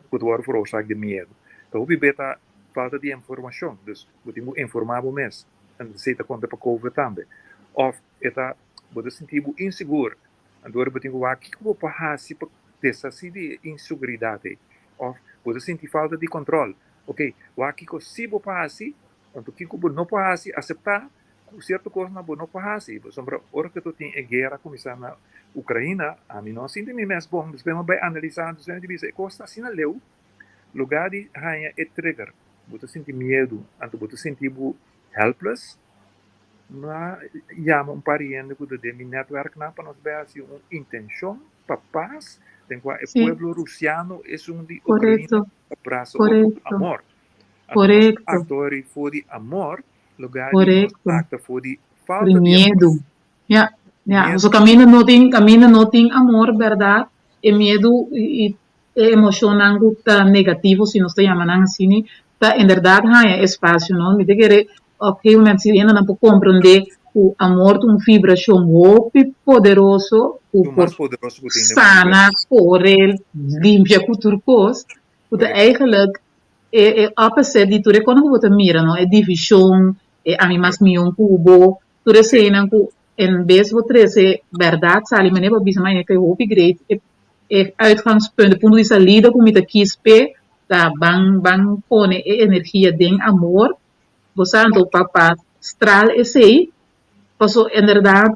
ku ta wòrdu veroorsaak di miedu. Ta hopi be ta falta di informashon, dus bo tin ku informá bo mes, en esei ta konta pa covid tambe. Òf e ta bo ta sinti bo insigur, anto ora bo tin ku wak kiko bo por hasi pa deshasí di e inseguridat ei. Òf bo ta sinti falta di kòntròl, ok, wak kiko sí bo por hasi, anto kiko bo no por hasi, aseptá ku sierto kosnan bo no por hasi. Pasobra ora ku to tin e guera kuminsá na Ukraina, ami no a sinti mi mes bon. Despues mi a bai analisá, despues mi ta bisa e kos ta asina leu, lugá di haña e trigger, bo ta sinti miedu, anto bo ta sinti bo helpless. Mi a yama un par di hende ku ta den mi nètwèrknan pa nos bai hasi un intenshon pa pas den kua e pueblo rusiano esun di Ukraina ta brasa otro ku amor. Anto nos aktua ri for di amor lugá di nos aktua for di falta di amor. Ya, ya. Pasobra kaminda no tin, kaminda no tin amor bèrdat, e miedu i e emoshonnan ku ta negativo, si nos ta yama nan asini, ta inderdat haña espasio, no? Mi ta kere op gegeven moment si hendenan por komprendé ku amor ta un vibrashon hopi poderoso ku por sana, kore, limpia ku tur kos, ku ta eigenlijk e e opposite di tur e kosnan ku bo ta mira, no? E divishon, e ami mas mion ku bo, Tur eseinan ku en bes bo trese bèrdat sali manera bo bisa mañana ke hopi great e e uitgangspunt, e punto di salida ku mi ta kis p'e ta ban ban pone e energia den amor, bo sa anto pa pa stral esei paso inderdat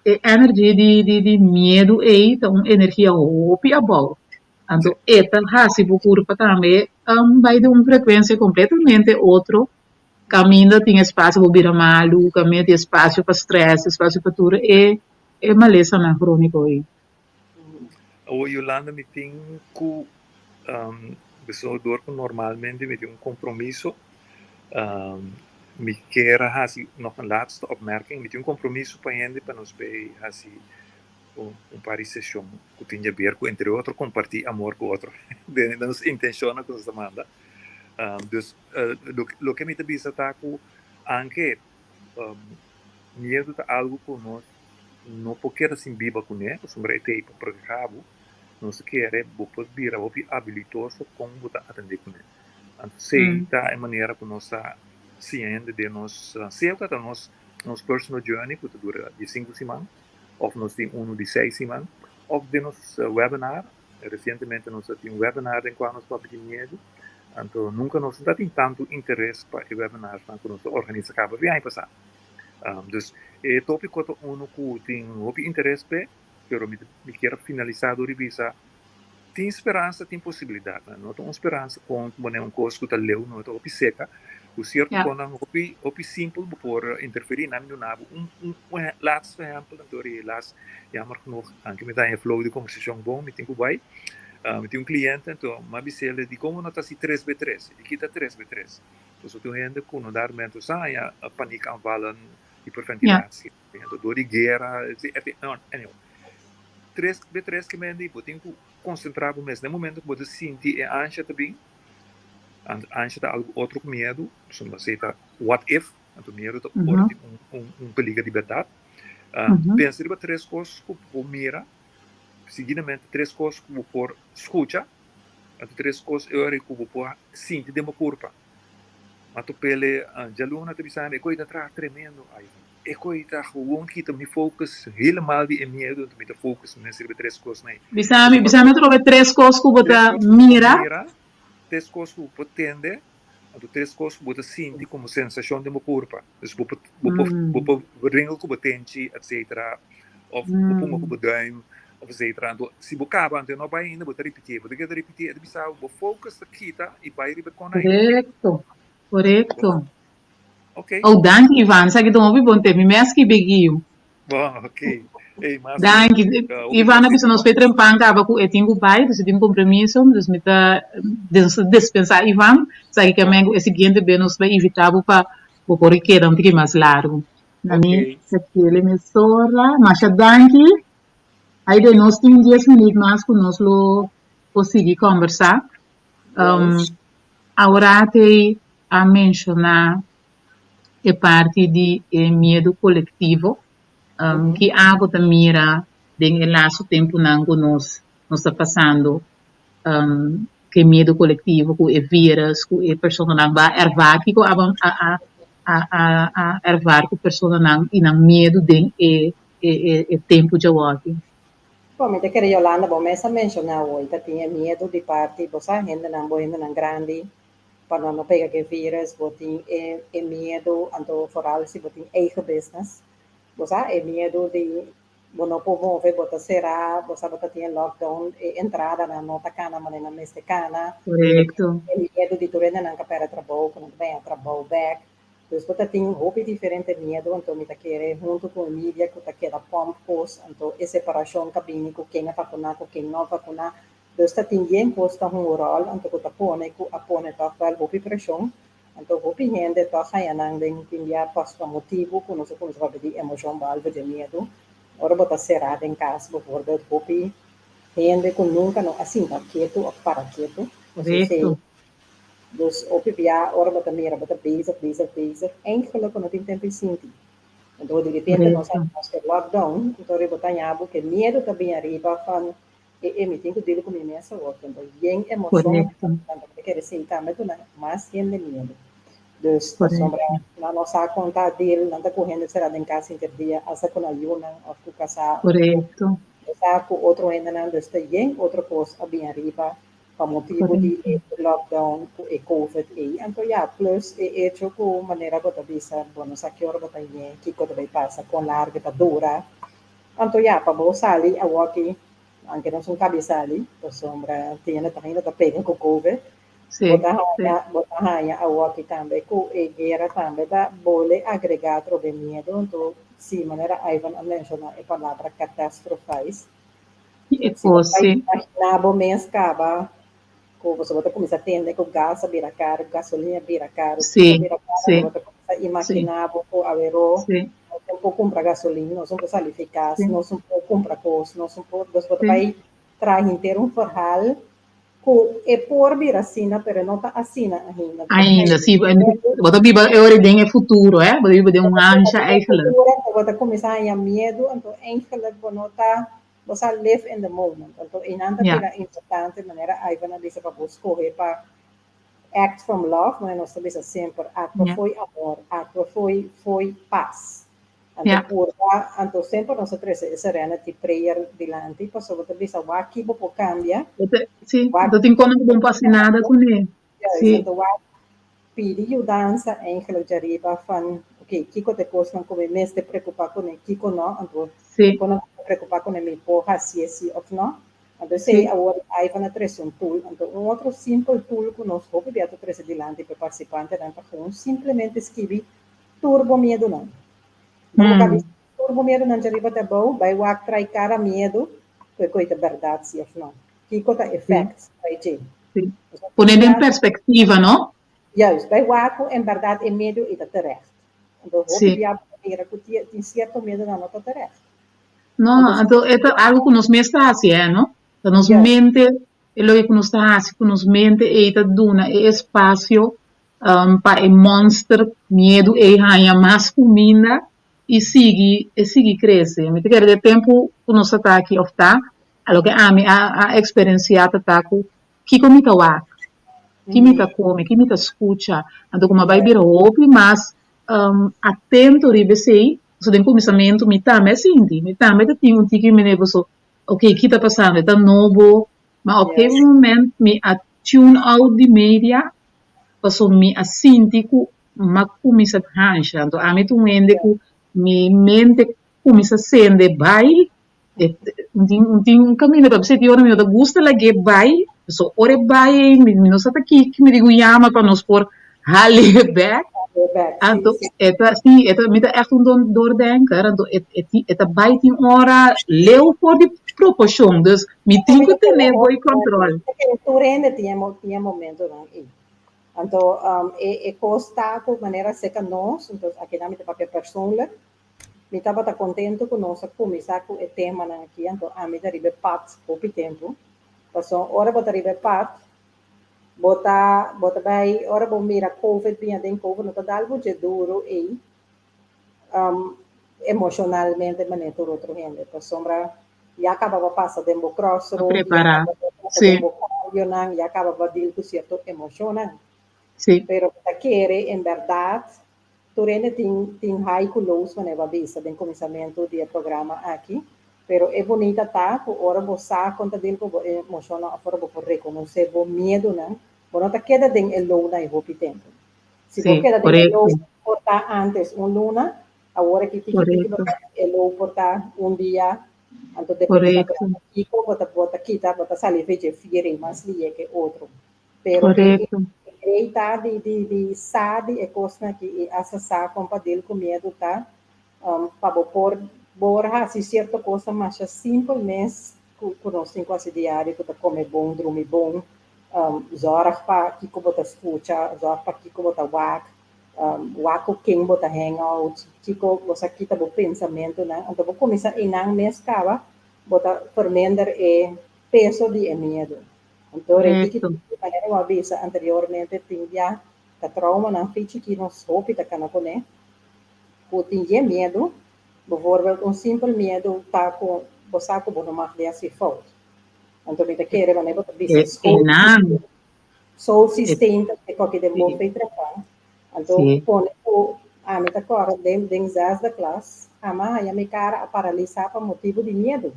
e energy di di di miedu ei ta un energia hopi abou anto e ta hasi bo kurpa tambe bai den un frekuensia kompletamente otro. Kaminda tin espasio pa bira malu, kaminda tin espasio pa strès, espasio pa tur e e malesanan króniko ei. Awor Yolanda mi tin ku beso dor ku normalmente mi tin un kompromiso mi kier a hasi nog un laatste opmerking mi tin un kompromiso pa hende pa nos bay hasi un par di seshon ku tin jaber ku entre otro kompartí amor ku otro den nos intenshonnan ku nos ta manda. Dus loke mi ta bisa ta ku anke miedu ta algu ku nos no por keda sin biba kuné, pasobra e ta pa proteha bo, nos ta kere bo por bira hopi abilitoso kon bo ta atendé kuné. Anto esei ta e manera ku nos ta siña hende den nos, sea ku ta nos nos personal journey ku ta dura di sinku siman òf nos tin unu di seis siman òf den nos webinar. Resientemente nos a tin un webinar den kua nos papia di miedu, anto nunka nos no ta tin tantu interes pa e webinarsnan ku nos a organisa kaba di aña pasá. Dus e tópiko ta unu ku tin hopi interes p'e, pero mi mi kier a finalisá dor di bisa tin speransa, tin posibilidat. No ta un speransa kon pone un kos ku ta leu, no ta hopi seka, ku sierto kosnan hopi hopi simpel bo por interferí. Nan mi duna bo un un laatste ehèmpel anto di helaas Jammer genoeg, anke mi ta haña flow di conversacion bon, mi tin cu bay. Mi tin un cliente, anto mi a bis'el di como no ta haci tres be tres? Di kita tres be tres? Pasobra tin un hende cu no dar mento sa haña paniekaanvallen, hyperventilatie, anto door di guera, anyway. Tres be tres ke mende bo tin cu concentra bo mes. Na e momento cu bo ta sinti e ansha ta bin, ansha ta algo otro cu miedu, pasobra esey ta what if, anto miedu ta ora tin un peliger di berdad. Pensa riba tres kos ku bo por mira, seguidamente tres kos ku bo por skucha, anto tres kos e ora ku bo por sinti den bo kurpa. Ma topele djaluna ta bisa mi e koi ta traha tremendo, e koi ta gewoon kita mi focus helemaal di e miedu, anto mi ta focus mes riba e tres kosnan ei. Bisa mi, bisa mi atrobe tres kos ku bo ta mira. Tres kos ku bo por tende. Anto tres kos ku bo ta sinti komo sensashon den bo kurpa. Dus bo por bo por bo por ringel ku bo tenchi etsetera òf bo punga ku bo dùim òf etsetera. Anto si bo kaba anto e no bai ainda bo ta ripitié. Bo ta keda ripitié e ta bisa bo focus ta kita i bai riba e konai. Korekto, korekto. Oké. Oh danki Ivan, esaki ta un hopi bon tip. Mi mes skibi e guio. Bon, oké. Ei, mas Danki. hopi Ivan a placer. bisa nos fe trempan kaba ku e tin ku bai, dus e tin kompromiso, dus mi ta despensá Ivan. Esaki ke men ku e siguiente be nos bai invitá bo pa bo por keda un tiki mas largu. Na mi Ok. ta kere mesora. Masha danki. Aide, nos tin dies minuut mas ku nos lo por sigui kòmbersá. Yes. Aworatei a menshoná e parti di e miedu kolektivo. Ki abo ta mira den e lastu tempunan ku nos nos ta pasando ku e miedu kolektivo, ku e virus, ku e personanan ba ervaar? Kiko abo a a a a ervaar ku personanan i nan miedu den e e tempu djawoki? Bon, mi ta kere Yolanda, bo mes a menshoná awor, ta tin e miedu di parti bo sa hendenan, bo hendenan grandi, pa nan no pega ku e virus, bo tin e e miedu, anto foral si bo tin eigen business, bo sa e miedu di bo no por move, bo ta será, bo sa bo ta tin e lockdown, e entradanan no ta kana manera nan mester kana, Korekto. e miedu di tur hendenan ku a pèrdè trabou, ku no ta baña trabou bèk. Dus bo ta tin hopi diferente miedu, anto mi ta kere huntu ku e media ku ta keda pòmp kos, anto e separashon ta bini ku ken a vakuná ku ken no a vakuná. Dus ta tin yen kos ta hunga ròl, anto ku ta pone ku a pone tòg wèl hopi preshon, anto hopi hende tòg haña nan den tin bia pas pa motibu ku nos a kuminsá papia di emoshon behalve dje miedu. Ora bo ta será den kas bivoorbeeld hopi hende ku nunka no a sinta ketu òf para ketu, Korekto. Dus hopi bia ora bo ta mira bo ta bezig, bezig, bezig, eigenlijk bo no tin tempo di sinti. Anto di repente nos a nos ke lockdown, anto ora bo ta haña bo ke miedu ta bin ariba van e e mi tin ku deal ku mi mes awor, anto yen emoshon anto bo ta kere esei tambe duna mas hende miedu. Dus pasobra nan no sa kon ta deal, nan ta ku hende sera den kas henter dia, asta ku nan yunan of ku kasá of ku sa ku otro hendenan, dus ta yen otro kos a bin ariba pa motibu di e lockdown ku e covid ei. Anto ya, plus e echo ku manera bo ta bisa bo no sa ki ora bo ta ñe, kiko ta bai pasa, kon largu ta dura. Anto ya, pa bo sali awoki, anke nos un kabi sali, pasobra tin hende ta ainda ta pega ku covid, bo ta haña bo ta haña awoki tambe ku e guera tambe ta bole agrega atrobe miedu. Anto si manera Ivan a menshoná e palabra catastrophize, E Si bo kos, ta sí. imaginá bo mes kaba ku boso bo ta kuminsá tende ku gas a bira karu, gasolina a bira karu, kiko a Sí, bira karu, sí, anto bo ta kuminsá sí, imaginá bo ku aweró sí, nos no por kumpra gasolina, nos no por sali fi kas, sí, nos no por kumpra kos, nos no por, dus bo ta sí. bai traha henter un verhaal ku e por bira asina, pero e no ta asina ainda. Bo ta Ainda, haña sí. Bo ta biba e ora den e futuro, eh? Bo ta biba den bo un ta biba ansha den e eigenlijk. futuro, anto bo ta kuminsá haña miedu, anto eigenlijk bo no ta Bo sa live in the moment. Anto einan ta bira importante, manera Ivan a bisa pa bo skohe pa act from love, manera nos ta bisa semper, actua fo'i amor, actua fo'i fo'i pas. Anto purba, anto semper nos ta trese e serenity prayer dilanti, pasobra bo ta bisa wak ki bo por cambia. Sí, anto tin kono ku bo no por hasi nada kuné. Juist, Sí. anto wak pidi yudansa eigenlijk djariba van, oké, kiko ta e kosnan ku mi mester preokupá kuné, kiko no, anto Sí. kiko no mester preokupá kuné, mi por hasié sí òf no. Anto esei Sí. awor Ivan a trese un tool, anto un otro simpel tool ku nos hopi bia ta trese dilanti pa e partisipantenan ta gewoon simplemente skibi tur bo miedunan. Anto bo ka bisa tur bo miedunan djariba ta abou, bai wak trai kada miedu ku e koi ta bèrdat sí òf no. Kiko ta e facts bai dje. Sí. Pone den perspectiva, no? Juist, bai wak ku en bèrdat e miedu ei ta terecht. Anto hopi bia bo ta mira ku tin sierto miedunan no ta terecht. No, anto e ta algu ku nos mes ta hasi, eh, no? Ta nos mente, e loke ku nos ta hasi ku nos mente ei ta duna e espasio pa e monster miedu ei haña mas kuminda i sigui e sigui krese. Mi ta kere den tempu ku nos ta ta aki òf ta, a loke ami a a eksperensiá ta ta ku kiko mi ta wak, ki mi ta kome, ki mi ta skucha. Anto ku mi a bai bira hopi mas atento riba esei, pasobra den kuminsamentu mi tambe a sinti, mi tambe ta tin un tiki manera pasobra ok ki ta pasando, e ta nobo, ma op gegeven moment mi a tune out di media pasobra mi a sinti ku m'a kuminsá hansha. Anto ami ta un hende ku mi mente kuminsá sende bai, un tin un tin un kaminda pa bis'e tin ora mi no ta gusta lag'é bai, pasobra ora e bai ei mi no sa ta ki mi di ku yama pa nos por Hal'é bèk. Bèk, sí, Anto sí. e ta sí, e ta mi ta ègt un don doordenker, anto e e ti e ta bai tin ora leu for di proporshon, dus mi tin ku tene bo i kòntròl. Tur hende tin e tin e momentonan ei. Anto e e kos ta ku manera serka nos, anto akinan mi ta papia persoonlijk, mi tabata kontentu ku nos a kuminsá ku e temanan aki, anto ami ta riba e pad hopi tempu, pasobra ora bo ta riba e pad, Bo ta bo ta bai ora bo mira covid bin aden covid no ta dal bo dje duro ei emocionalmente manera tur otro hende pasobra ya caba bo pasa den bo crossroad ya Prepará, caba bo pasa sí. den bo cambionan ya caba bo deal cu cierto emocionnan pero bo ta kere en berdad Tur hende tin tin high ku lows manera bo a bisa den kuminsamentu di e programa aki, pero e bunita ta ku ora bo sa kon ta deal ku bo emoshonnan òf ora bo por rekonosé bo miedunan, bo no ta keda den e lownan ei hopi tempu. Si bo keda den e low por ta antes un luna, awor aki tiki tiki bo ta e low por ta un dia, anto depende ta kiko bo ta bo ta kita bo ta sali fecha e fier ei mas lie ke otro. Pero e rei ta di di di sa di e kosnan aki i hasta sa kon pa deal ku miedu ta pa bo por por hasi sierto kosnan masha simpel mes ku ku nos tin ku hasi diario ku ta kome bon, drumi bon, zòrg pa kiko bo ta skucha, zòrg pa kiko bo ta wak, wak ku ken bo ta hang out, kiko bo sa kita bo pensamentunan. Anto bo kuminsá einan mes kaba bo ta verminder e peso di e miedu. Anto rei tiki tiki, manera bo a bisa anteriormente, tin bia ta traumanan fi chikí nos hopi ta kana kuné, ku tin dje miedu, bijvoorbeeld un simpel miedu ta ku bo sa ku bo no mag di hasi fout. Anto mi ta kere manera bo ta bisa school school systeem ta e koki den bo fe trabá. Anto pone ku ami ta kòrda den den zesde klas, ama haña mi kara a paralisá pa motibu di miedu.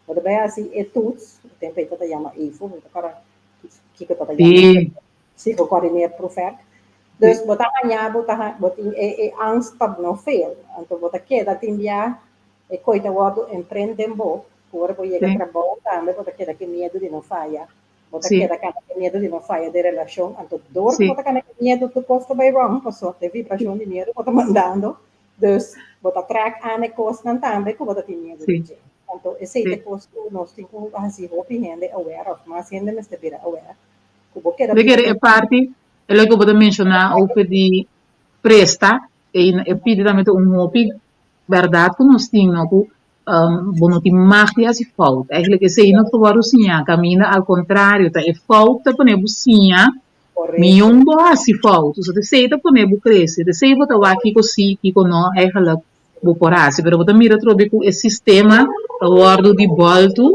Bo ta bai hasi e toets, e tempu ei ta ta yama EFO, mi ta kòrda kiko ta ta yama, si, gecoördineerd proefwerk. Dus bo ta haña bo ta bo tin e e angst pa no fail, anto bo ta keda tin bia e koi ta wòrdu imprint den bo, ku ora bo yega trabou tambe bo ta keda ku e miedu di no faya, bo ta keda kana ku e miedu di no faya den relashon, anto dor ku bo ta kana ku e miedu tur kos ta bai wrong, pasobra e vibrashon di miedu bo ta mandando. Dus bo ta trek aan e kosnan tambe ku bo ta tin miedu di dje. Anto esei ta e kos ku nos tin ku hasi hopi hende aware òf mas hende mester bira aware ku bo keda Mi kere e parti e loke bo ta menshoná over di presta e e pidi tambe ta un hopi bèrdat ku nos tin no ku bo no tin mag di hasi fout. Eigenlijk esei no ta wòrdu siñá kaminda al kontrario ta e fout ta pone bo siña Mion bo hasi fout, so esei ta pone bo krese, esei bo ta wak kiko si, kiko no, eigenlijk bo por hasi, pero bo ta mira atrobe ku e sistema ta wòrdu di bòltu,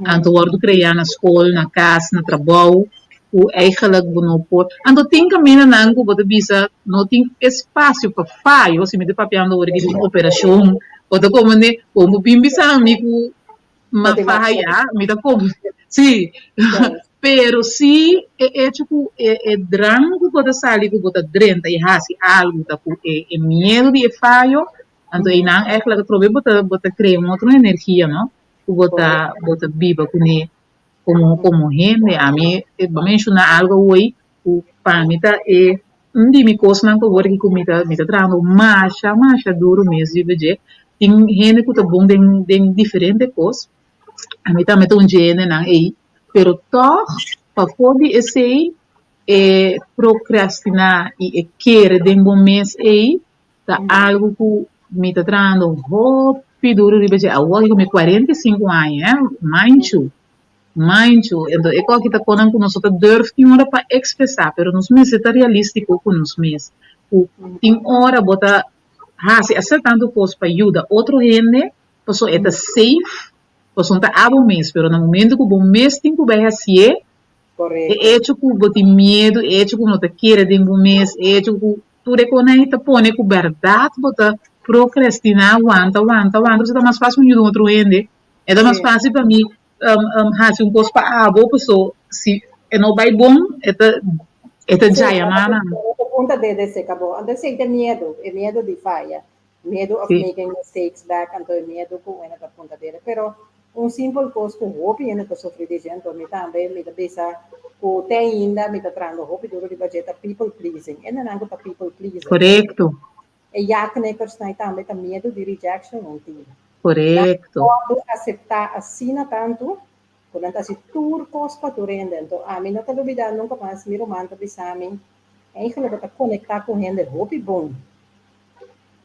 anto wòrdu kreá na skol, na kas, na trabou, ku eigenlijk bo no por, anto tin kamindanan ku bo ta bisa no tin espasio pa fayo, si mi ta papiando ora di un operashon, bo ta komende, bo no bin bisa mi ku Ma faya, mi ta kom, sí. Pero sí e hecho ku e e drang ku bo ta sali ku bo ta drenta i hasi algu ta ku e e miedu di e fayo, anto einan eigenlijk atrobe bo ta bo ta krea un otro energia no, ku bo ta bo ta biba kuné komo komo hende. Ami bo a menshoná algu awor ku pa mi ta e un di mi kosnan ku awor aki ku mi ta mi ta trahando masha masha duru mes riba dje. Tin hende ku ta bon den den diferente kos, ami tambe ta un dje hendenan ei, pero tòg pafó di esei e prokrastiná i e kere den bo mes ei ta algu ku mi ta trahando hopi duru riba dje. Awor ku mi 45 aña, mind you, Mind you, enton e koki ta konan ku nos no ta durf tin ora pa ekspresá, pero nos mester ta realístiko ku nos mes, ku tin ora bo ta hasi asina tantu kos pa yuda otro hende, pasobra e ta safe, pasobra no ta abo mes, pero na momento ku bo mes tin ku bai hasié, e echo ku bo tin miedu, e echo ku no ta kere den bo mes, e echo ku tur e konan ei ta pone ku bèrdat bo ta prokrastiná, wanta, wanta, wanta, pasobra ta mas fásil un yuda un otro hende, e ta mas fásil pa mi hasi un kos pa abo paso si e no bai bon e ta e ta djaya mana. E punta dede se kabo. Anto esei ta miedu, e miedu di faya, miedu of making mistakes back, anto e miedu ku wena ta punta dede. Pero un simpel kos ku hopi hende ta sufri di dje, anto mi tambe mi ta bisa Ku te ainda mi ta trahando hopi duro riba dje ta people pleasing. Hendenan ku ta people pleaser. Korekto. E ja-knikkersnan tambe ta miedu di rejection nan tin. Korekto. Nan wòrdu aseptá asina tantu ku nan ta hasi tur kos pa tur hende. Anto ami no ta lubidá nunka mas mi ruman ta bisa mi, Eigenlijk bo ta konektá ku hende hopi bon.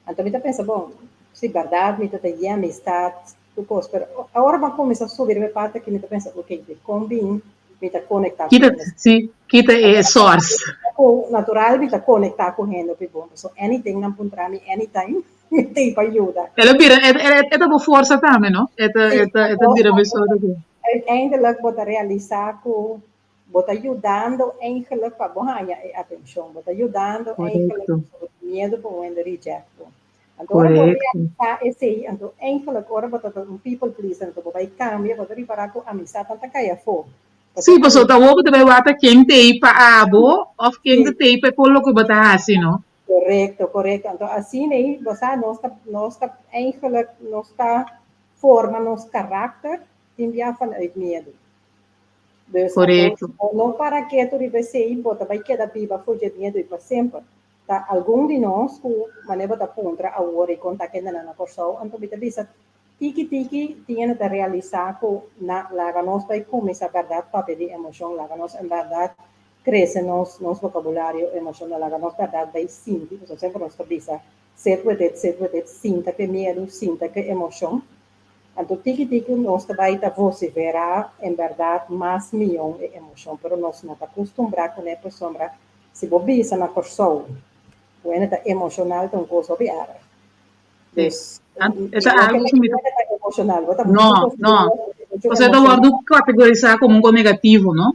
Anto mi ta pensa, bon, si bèrdat mi ta ta yen amistad, tur kos, pero awor bo a kuminsá subi riba e parti aki mi ta pensa, ok, dikon bin mi ta konektá ku Kita, hende? si, kita e source. Ku natural mi ta konektá ku hende hopi bon, pasobra anything nan puntra mi anytime mi tin pa yuda. El a bira, e e ta bo forsa tambe, no? E ta, e ta, e ta bira bo source ku. Uiteindelijk bo ta realisá ku Bo ta yudando eigenlijk pa bo haña e atenshon. Bo ta yudando eigenlijk pasobra bo tin miedu pa un hende reject bo. Anto ora bo realisá esei, anto eigenlijk ora bo ta un people pleaser, anto bo bai kambia, bo ta ripará ku amisatnan ta kai afó. Sí, pasobra ta awor bo ta bai wak ken ta ei pa abo òf ken ta ei pa e por loke bo ta hasi, no? Korekto, korekto. Anto asina ei, bo sa, nos ta, nos ta eigenlijk, nos ta forma nos karakter tin bia vanuit miedu. Dus Korekto. Bo no para ketu riba esei, bo ta bai keda biba for dje miedu i pa semper. Ta algun di nos ku manera bo ta puntra awor i kon ta kendenan na Kòrsou, anto mi ta bisa tiki tiki tin hende ta realisá ku na laga nos bai kuminsá bèrdat papia di emoshon, laga nos en bèrdat krese nos nos vokabulario emoshonal, laga nos bèrdat bai sinti, pasobra semper nos ta bisa sit with it, sit with it, sinta ku e miedu, sinta ku e emoshon. Anto tiki tiki nos ta bai ta vociferá en bèrdat mas mion e emoshon, pero nos no ta kustumbrá kuné pasobra si bo bisa na Kòrsou ku hende ta emoshonal ta un kos hopi èrg. Dus E ta algu ku mi ta. ta emoshonal, bo ta No, no. Pasobra e ta wòrdu kategorisá komo un kos negativo, no?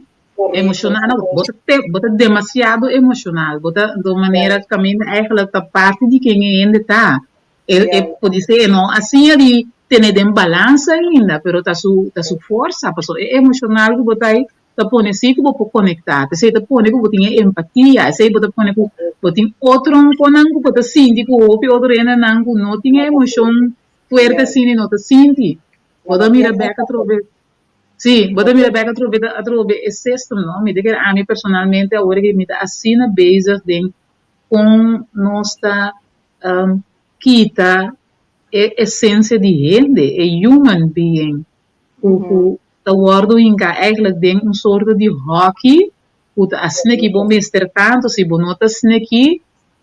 Emoshonal, no, bo ta te, bo ta demasiado emoshonal, bo ta di un manera kaminda eigenlijk ta parti di ken e hende ta. E e podisé e no a siña di tene den balansa ainda, pero ta su ta su forsa, pasobra e emoshonal ku bo ta ei ta pone si ku bo por konektá, p'esei ta pone ku bo tin e empatia, esei bo ta pone ku bo tin otro konan ku bo ta sinti ku hopi otro hendenan ku no tin e emoshon fuerte asina i no ta sinti. Bo ta mira bèk atrobe, si, bo ta mira bèk atrobe atrobe e system no, mi ta kere ami personalmente awor ke mi ta asina bezig den kon nos ta kita e esencia di hende, e human being, cu cu ta wordo hinca eigenlijk den un soorto di hockey cu ta asina bo mester tanto, si bo no ta asina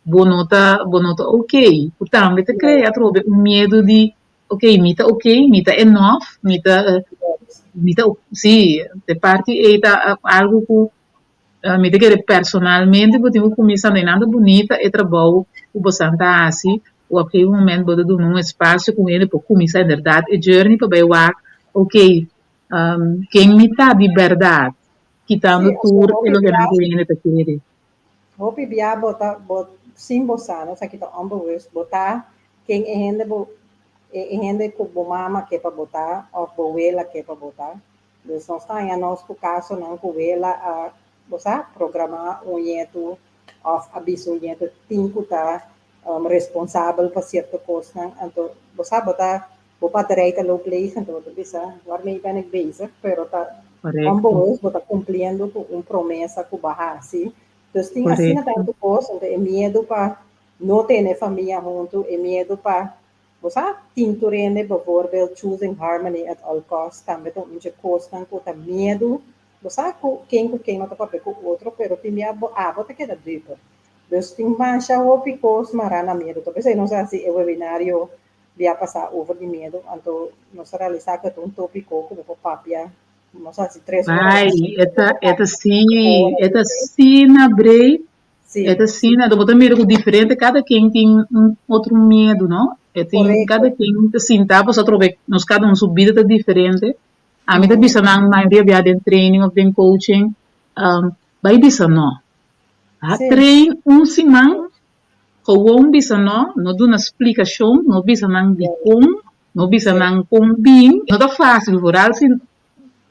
bo no ta bo no ta ok, cu tambe ta crea atrobe un miedo di ok mi ta ok, mi ta enough, mi ta mi ta si, de parti ey ta algo cu Mi ta kere personalmente bo tin ku kuminsá no e nan ta bunita e trabou ku bosan ta hasi ku op gegeven moment bo ta duna un espasio ku hende por kuminsá inderdat e journey pa bai wak ok ken mi ta di bèrdat kitando tur e lokenan ku hende ta kere. Hopi bia bo ta bo sin bo sa no esaki ta onbewust bo ta ken e hende bo e hende ku bo mama ke pa bo ta òf bo wela ke pa bo ta. Dus nos ta haña nos ku kasonan ku wela a, bo sa, programá un ñetu òf a bisa un ñetu tin ku ta responsabel pa sierto kosnan. Anto, bo sa, bo ta, bo baterij ta loop leeg, anto bo ta bisa, waarmee ben ik bezig? Pero ta onbewust bo ta kumpliendo ku un promesa ku bo a hasi. Dus tin asina tantu kos, anto e miedu pa no tene famia huntu, e miedu pa Bo sa, tin tur hende, bijvoorbeeld choosing harmony at all costs tambe ta un dje kosnan ku ta miedu. Bo sa ku ken ku ken no ta papia ku otro, pero tin bia bo abo ta keda dupe. Dus tin masha hopi kos mará na miedu. Ta p'esei nos a hasi e webinario bia pasá over di miedu, anto nos a realisá ku e ta un tópiko ku bo por papia, nos a hasi tres ora. Bai, e ta, e ta sí, e ta asina breed. Sí. E ta asina, bo ta mira ku diferente, kada ken tin un otro miedu, no? E tin, Korekto. kada ken ta sinta pasobra atrobe nos kada un su bida ta diferente. Ami ta bisa nan mayoria bia den training of den coaching, bai bisa no. Ha train un siman, gewoon bisa no, no duna splikashon, no bisa nan dikon, no bisa nan kon bin. No ta fásil, vooral si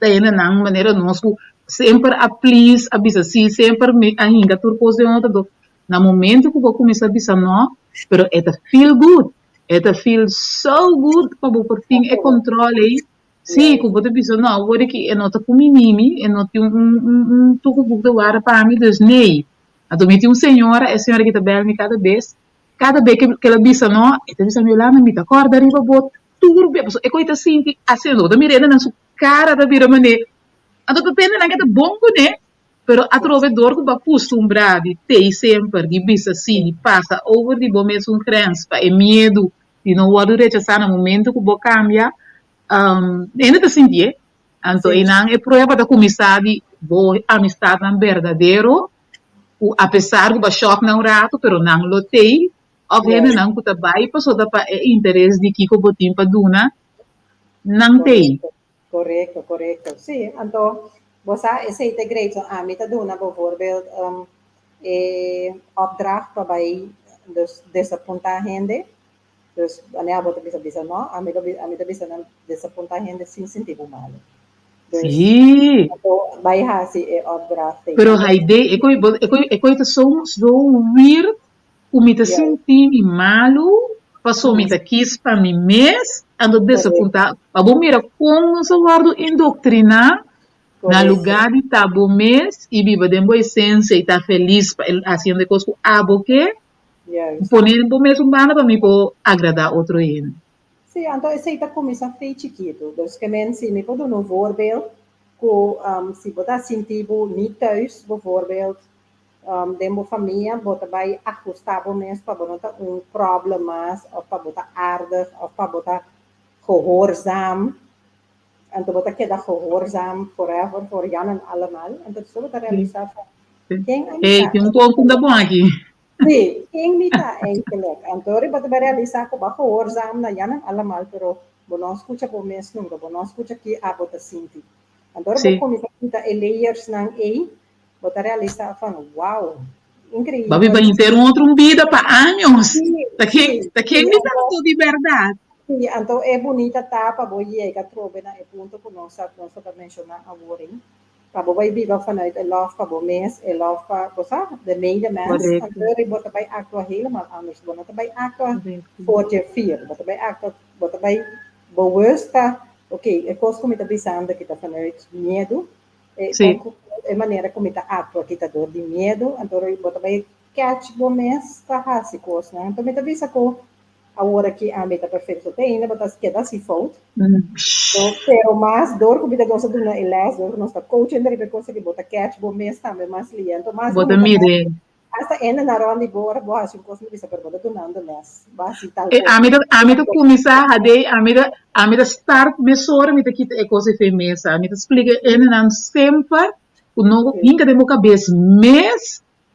Ta hende nan manera nos ku semper a please, a bisa si, semper mi a hinka tur kos den otro. Anto na momento ku bo kuminsá bisa no, pero e ta feel good, e ta feel so good pa bo por tin e control ei. Sí, ku bo ta bisa, no, awor aki e no ta kumini mi, e no tin un un un toegevoegde waarde pa mi, dus nee. Anto mi tin un señora, e señora aki ta bel mi kada bes, kada bes ke el a bisa no, e ta bisa mi, Yolanda, mi ta kòrda riba bo tur bes, pasobra e koe ta sinti asina, bo ta mira e nan su kara ta bira manera, anto ta tende nan ke ta bon kuné, pero atrobe dor ku bo a kustumbrá di tei semper, di bisa sí, di pasa over di bo mesun grens pa e miedu di no wòrdu rechasá na momento ku bo kambia, hende ta sintié. Anto einan e prueba ta kuminsá di bo amistatnan berdadero, ku apesar ku bo a shòk nan un ratu, pero nan lo tei, òf hendenan ku ta bai pasobra pa e interes di kiko bo tin pa duna, nan tei. Korekto, korekto. Sí, anto bo sa esei ta great. So ami ta duna bijvoorbeeld e opdracht pa bai dus desapuntá hende. Dus wanneer abo ta bisa bisa no, ami ta ami ta bisa nan desapuntá hende sin sinti bo malu. Dus Sí. anto bai hasi e opdracht ei. Pero Haidee, e koi bo e koi e koi ta so so weird ku mi ta sinti mi malu paso mi ta kis pa mi mes, anto desapuntá. Pa bo mira kon nos a wòrdu indoktriná na lugá di ta bo mes i biba den bo esensia i ta felis pa hasiendo e kos ku abo ke, pone bo mes un banda pa mi por agradá otro hende. Sí, anto esei ta kuminsá fei chikitu. Dus ke men si mi por duna un voorbeeld ku si bo ta sinti bo ni thuis bijvoorbeeld den bo famia bo ta bai ajustá bo mes pa bo no ta un problem mas òf pa bo ta aardig òf pa bo ta gehoorzaam. Anto bo ta keda gehoorzaam forever voor Jan en allemaal. Anto so bo ta realisá van ken ami Hey, ta tin un kon ta bon aki. Sí, ken mi ta eigenlijk? Anto bo ta bai realisá ku bo a gehoorzaam na Jan en allemaal pero bo no a skucha bo mes nunka, bo no a skucha ki abo ta sinti. Anto ora bo kuminsá kita e layersnan ei, Bo ta realisá van, wow, increíbel. Bo a biba henter un otro un bida pa años. Ta ken, ta ken mi ta anto di bèrdat? Sí, anto e bunita ta pa bo yega atrobe na e punto ku nos a nos a ta menshoná awor ei, pa bo bai biba vanuit e lòf pa bo mes, e lòf pa, bo sa, de medemens, anto ri bo ta bai aktua helemaal anders. Bo no ta bai aktua for dje fier, bo ta bai aktua, bo ta bai bewust ta, oké, e kos ku mi ta bisando aki ta vanuit miedu, E, Sí. con, e manera ku mi ta actua aki ta dor di miedu, anto bo ta bai catch bo mes ta hasi kosnan. Anto mi ta bisa ku awor aki ami ta perfecto te ainda bo ta keda hasi fout. So, pero mas dor ku mi ta nos a duna e les, dor ku nos ta coaching riba e kos aki, bo ta catch bo mes tambe mas lia. Anto mas Bo ta bunita mire. Hasta ende na rond di bo ora bo hasi un kos mi bisa pero bo ta dunando les, bo hasi tal E kos. ami ta ami ta kuminsá hadei ami ta ami ta start mesora mi ta kita e kos ei for e mesa mi ta splika e hendenan semper ku no hinka den bo kabes mes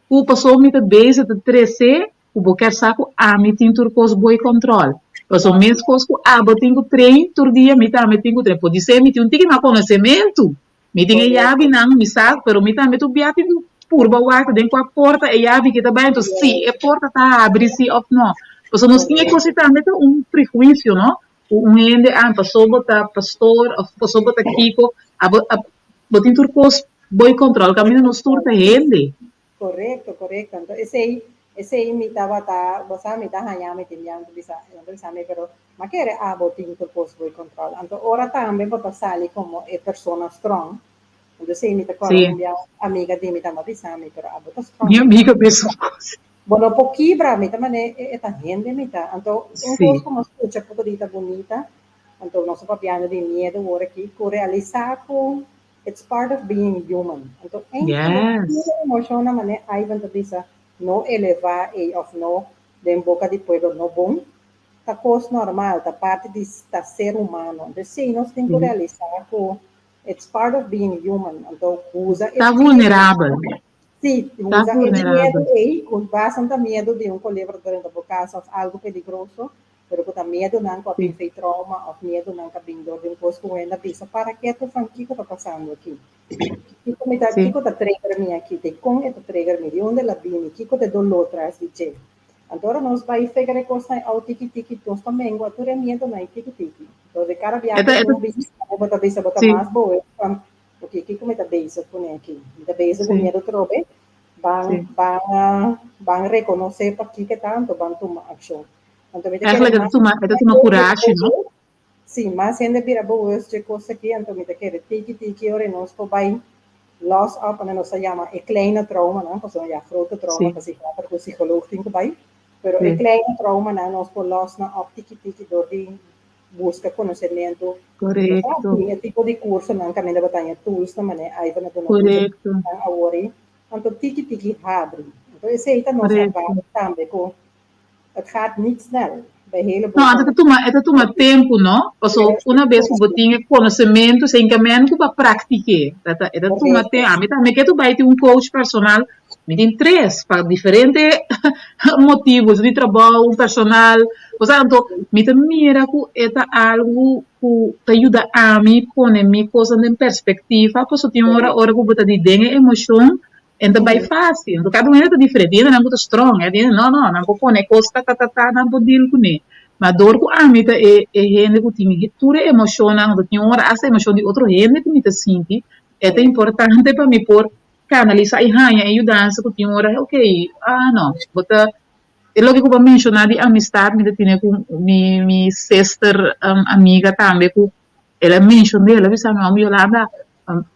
ku pasobra mi ta bezig ta trese ku bo kier sa ku ami tin tur kos bo e kòntròl pasobra mes kos ku abo tin ku train tur dia mi tambe tin ku train podisé mi tin un tiki mas konosementu Mi tin e yabinan, mi sa, pero mi tambe tur bia tin ku purba wak den kua porta e yabi ki ta bai, enton si e porta ta habri si òf no. Pasobra nos tin e kos ei tambe ta un prehuisio no, ku un hende ah pasobra bo ta pastor òf pasobra bo ta kiko, abo bo tin tur kos bo e kòntròl, kaminda nos tur ta hende. Korekto, korekto. Anto esei, esei mi tabata, bo sa mi ta haña mi tin biaha, mi ta bisa, mi ta bisa mi, pero ma kere abo tin tur kos boi control. Anto ora tambe bo ta sali komo e persona strong, anto esei mi ta kòrda un biaha un amiga di mi tamba bisa mi, pero abo ta strong. Mi amiga mesun kos. Bo no por kibra, mi ta manera e ta hende mi ta. Anto un kos ku mi a skucha poko di ta bunita, anto nos a papiando di miedu wor aki, ku realisá ku It's part of being human. Anto eigenlijk tur e emocionnan manera Ivan ta bisa no eleva ey of no den boca di pueblo no bon, ta cos normal, ta parti di ta ser humano. Anto esey nos tin cu realisa cu it's part of being human. Anto usa e Ta vulnerabel. Sí, usa e miedo ey, cu basan ta miedo di un colebra drenta bo cas of algo peligroso, Pero ku ta miedunan ku a bin fei trauma òf miedunan ku a bin dor di un kos ku un hende a bisa, para ketu fan kiko ta pasando aki? Kiko mi ta, kiko ta trigger mi aki? Di kon e ta trigger mi? Di unda el a bini? Kiko ta e doló tras di dje? Anto ora nos bai figura e kosnan ei out tiki tiki, nos ta mengua tur e miedunan ei tiki tiki. Entonces di kada biaha ku un bin, bo ta bisa bo ta mas boe fan, oke, kiko mi ta bezig kuné aki? Mi ta bezig ku miedu trobe? Ban, ban, ban rekonosé pakiko e ta, anto ban tuma akshon. Eigenlijk e ta tuma, e ta tuma kurashi, no? Si, mas hende bira bewust dje kos aki, anto mi ta kere tiki tiki ora nos por bai los op, unda nos ta yama e kleine traumanan, pasobra ya grote trauma ta psikiater ku psikoloog tin ku bai, pero e kleine traumanan nos por los nan op tiki tiki dor di buska konosementu. Tin e tipo di kursonan kaminda bo ta haña tools nan manera Ivan a duna nan awor ei, anto tiki tiki habri. Anto esei ta nos ervaring tambe ku Het gaat niet snel bij heleboel. No, e ta tuma, e ta tuma tempu, no? Paso una bes ku bo tin e konosementu, sin ke men ku bo a praktik'é. E ta, e ta tuma tempu. Ami tambe ke tu bai tin un coach personal, mi tin tres pa diferente motibu, di trabou, un personal. Osea, anto mi ta mira ku e ta algu ku ta yuda ami pone mi kosnan den perspektiva, paso tin ora, ora ku bo ta di den e emoshon, En ta bai fácil. Enton kada un hende ta diferente. Tin hendenan ku ta strong, eh. Tin hende no, no, nan por pone e kos ta ta ta ta, nan por deal kuné. Ma dor ku ami ta e e hende ku tin tur e emoshonnan, anto tin ora asta emoshon di otro hende ku mi ta sinti, e ta importante pa mi por kanalisá i haña e yudansa ku tin ora, okay, ah no, bo ta e loke ku bo a menshoná di amistat mi ta tene ku mi mi sister amiga tambe ku el a menshoné, el a bisa mi, Mami Yolanda,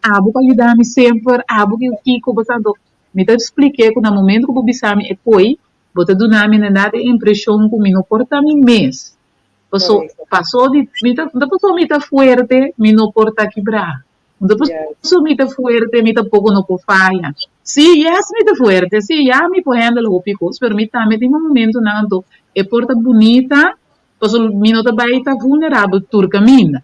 Abo ku a yuda mi semper, abo ku kiko bo sa. Anto mi ta splik'é ku na momento ku bo bisa mi e koi, bo ta duna mi inderdat e impreshon ku mi no por ta mi mes. Paso, paso di mi ta, no ta paso mi ta fuerte, mi no por ta kibrá. No ta paso mi ta fuerte, mi tampoko no por faya. Sí, yes, mi ta fuerte, sí, ya mi por handle hopi kos, pero mi tambe tin un momentonan anto e por ta bunita, paso mi no ta bai ta vulnerabel tur kaminda.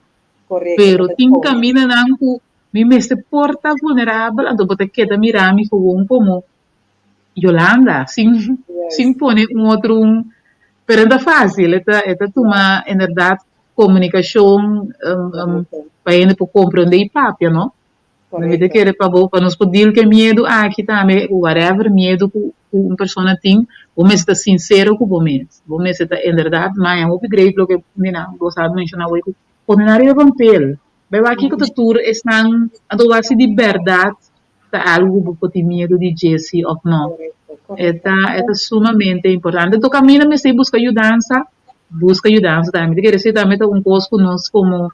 Pero tin kamindanan ku mi mester por ta vulnerabel, anto bo ta keda mira mi gewoon komo Yolanda, sin sin pone un otro un, pero e ta fácil, e ta e ta tuma inderdat komunikashon pa hende por komprondé i papia, no? Mi ta kere pa bo, pa nos por deal ku e miedu aki tambe, whatever miedu ku un persona tin, bo mester ta sinsero ku bo mes. Bo mester ta inderdat, maña hopi great loke mina bo sa menshoná awor ku pone nan riba papel. Bai wak kiko ta tur esnan, anto wak si di bèrdat ta algu ku bo por tin miedu di dje si òf no. E ta e ta sumamente importante. Anto kaminda mester buska yudansa, buska yudansa tambe. Mi ta kere si tambe ta un kos ku nos komo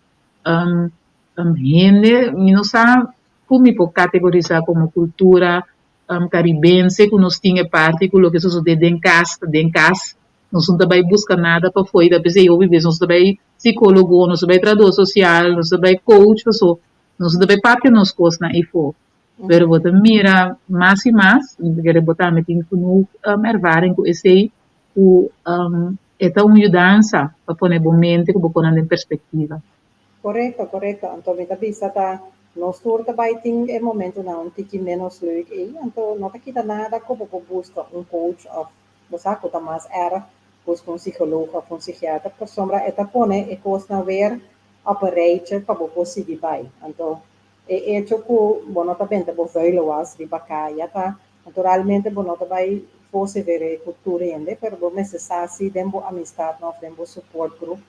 Hende, mi no sa ku mi por kategorisá komo kultura karibense ku nos tin e parti ku loke sosodé den kas ta den kas. Nos no ta bai buska nada pafó i ta p'esei hopi bes nos ta bai sikólogo, nos ta bai trahadó sosial, nos ta bai coach paso nos no ta bai papia nos kosnan eifó. Pero bo ta mira mas i mas, mi ta kere bo tambe tin genoeg ervaring ku esei, ku e ta un yudansa pa pone bo mente ku bo konan den perspektiva. Korekto, korekto. Anto mi ta bisa ta nos tur ta bai tin e momentunan un tiki ménos leuk ei, anto no ta kita nada ku bo por buska un coach òf bo sa ku ta mas èrg buska un psikoloog òf un psikiater pasobra e ta pone e kosnan weer op een rijtje pa bo por sigui bai. Anto e echo ku bo no ta benta bo vuile was riba kaya ta naturalmente bo no ta bai vosevere ku tur hende pero bo mester sa si den bo amistatnan òf den bo support group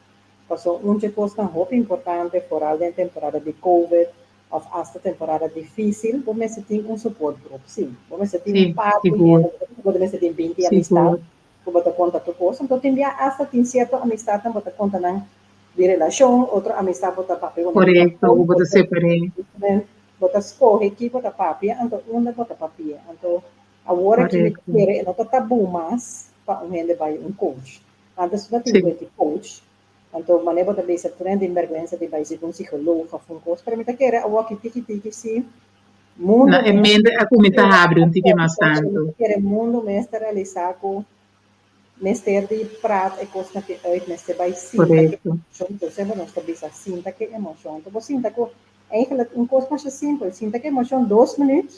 Paso un dje kosnan hopi importante, foral den temporada di covid of asta temporada dificil, bo mester tin un support group. Sí, bo mester tin un par di hende, bo ta mester tin binti amistad ku bo ta konta tur kos. Anto tin bia asta tin sierto amistadnan bo ta konta nan di relashon, otro amistad bo ta papia ku nan di Korekto, ku bo ta separ'é. Bo ta skohe ki bo ta papia, anto unda bo ta papia. Anto awor aki mi ta kere e no ta tabú mas pa un hende bai un coach. Antes no tin wet di coach, anto manera bo ta bisa tur hende tin bergwensa di bai si un psicoloog of un cos, pero mi ta kere awoki tiki tiki si mundo Na e mente a cuminsa habri un tiki mas tanto. Mi ta kere mundo mes ta realisa cu mester di praat e cosnan aki uit, mester bai sinta cu e emocion, entonces semper nos ta bisa sinta cu e emocion, anto bo sinta cu eigenlijk un cos masha simpel, sinta cu e emocion dos minuut,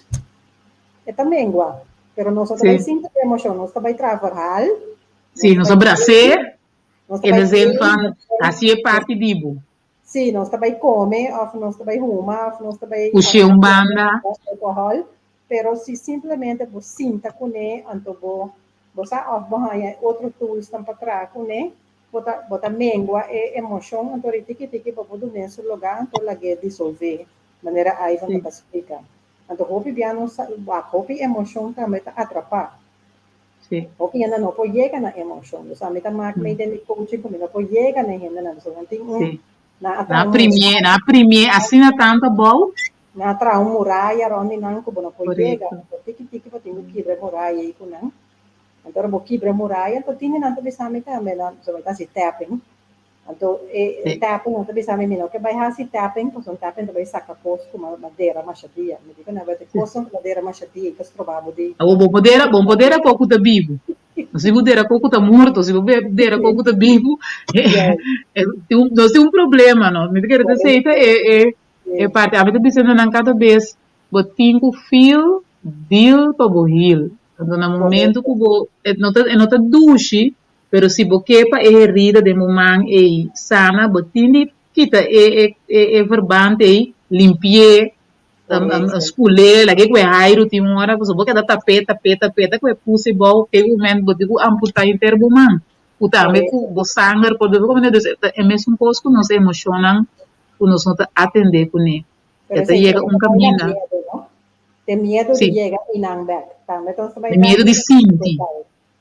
e ta mengua, pero nos no ta bai sinta cu e emocion, nos ta bai traha verhaal. Sí, nos a bras'é in de zin van hasié parti di bo. Sí, nos ta bai come of nos ta bai huma of nos ta bai Push'é un banda. Alcohol, pero si simplemente bo sinta kuné anto bo bo sa of bo haña e otro toolsnan pa traha kuné, bo ta bo ta mengua e emoshon anto ri tiki tiki bo por dun'é su lugá anto lag'é disolvé, manera Ivan tabata splika. Anto hopi bia nos sa wak hopi emoshon tambe ta atrapá. Sí. Hopi hende no por yega na emoshon. Dus ami ta mak mee den mi coaching ku mi no por yega na e hendenan. So nan tin un Sí. Nan a Nan traha a un primié, muraya. nan a primié asina tantu abou. Nan a traha un muraya rònt di nan ku bo no por yega. Korekto. Anto tiki tiki bo tin ku kibra e muraya ei ku nan. Anto ora bo kibra e muraya, anto tin di nan ta bisa mi tambe, nan pasobra mi ta hasi tapping. Anto e Sí. tapping, nan ta bisa mi, mi no ke bai hasi tapping, pasobra un tapping ta bai saka kos ku m'a dera masha dia. Mi di ku nan, e kosnan ku m'a dera masha dia ei ta stroba bo di. Awor bo por dera, bo por dera kos ku ta bibu. Si bo dera kos ku ta morto, si bo dera kos ku ta bibu, nos tin un problema, no? Mi ta kere ta esei ta e e e parti. Ami ta bisa nan kada bes, bo tin ku feel, deal pa bo heal. Anto na momento ku bo, e no ta e no ta dushi, pero si bo ke pa e herida den bo man ei sana, bo tin di kita e e e verband ei, limpi'é, Skul'é, lag'é ku e hairu tin un ora, pasobra bo keda tap'é, tap'é, tap'é, ta ku e pus ebou, te un momento bo tin ku amputá henter bo man, ku tambe ku bo sanger por bebe komo dus e mesun kos ku nos emoshonnan ku nos no ta atendé kuné, e ta yega un kaminda. E miedu di yega einan bèk, tambe nos ta bai E miedu di sinti,